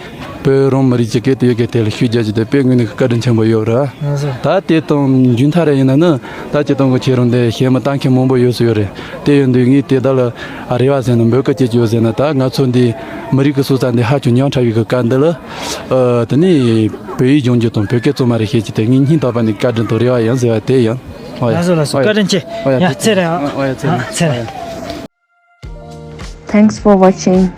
བོད་རང་མི་རིགས་ཀྱི་སྐད་དུ་ཡོད་མཁན་དེ་ལ་ཤུགས་རྒྱག་རྒྱུ་དེ་དཔེ་དངོས་གནས་ཀྱི་བཀའ་དྲིན་ཆེན་པོ་ཡོད་རེད། ད་དེ་དང་མཇུག་མཐར་ཡིན་ན་ནི་ད་སྤྱིར་བཏང་གི་ཁྱེད་རང་འདི་ཞལ་མི་བལྟ་མཁན་མང་པོ་ཡོད་ས་ཡོད་རེད། དེ་ཡིན་དུས་ངས་དེ་དག་ལ་རེ་བ་ཟེར་ན་འབོད་སྐུལ་ཅིག་ཡོད་ཟེར་ན། ད་ང་ཚོ་འདི་མི་རིགས་ཀྱི་སྲོག་རྩ་འདི་ཧ་ཅང་ཉམས་ཕྲ་བའི་གི་སྐབས་འདི་ལ། ཨ། དེ་ནས་བོད་ཡིག་སྦྱོང་རྒྱུ་དང་བོད་སྐད་གཙང་མ་རེ་ཤེས་རྒྱུ་དེ་ངའི་སྙིང་ཐག་པ་ནས་བཀའ་དྲིན་དང་རེ་བ་ཡིན་ཟེར་བ་དེ་ཡིན། ཨོ་ཡ། ལགས་སོ་ལགས་སོ། ཨོ་ཡ། བཀའ་དྲིན་ཆེ། ཨོ་ཡ། ཡ། ཚེ་རིང་། ཨ། ཨོ་ཡ། ཚེ་རིང་། ཨ། ཚེ་རིང་། ཨོ་ཡ། Thanks for watching.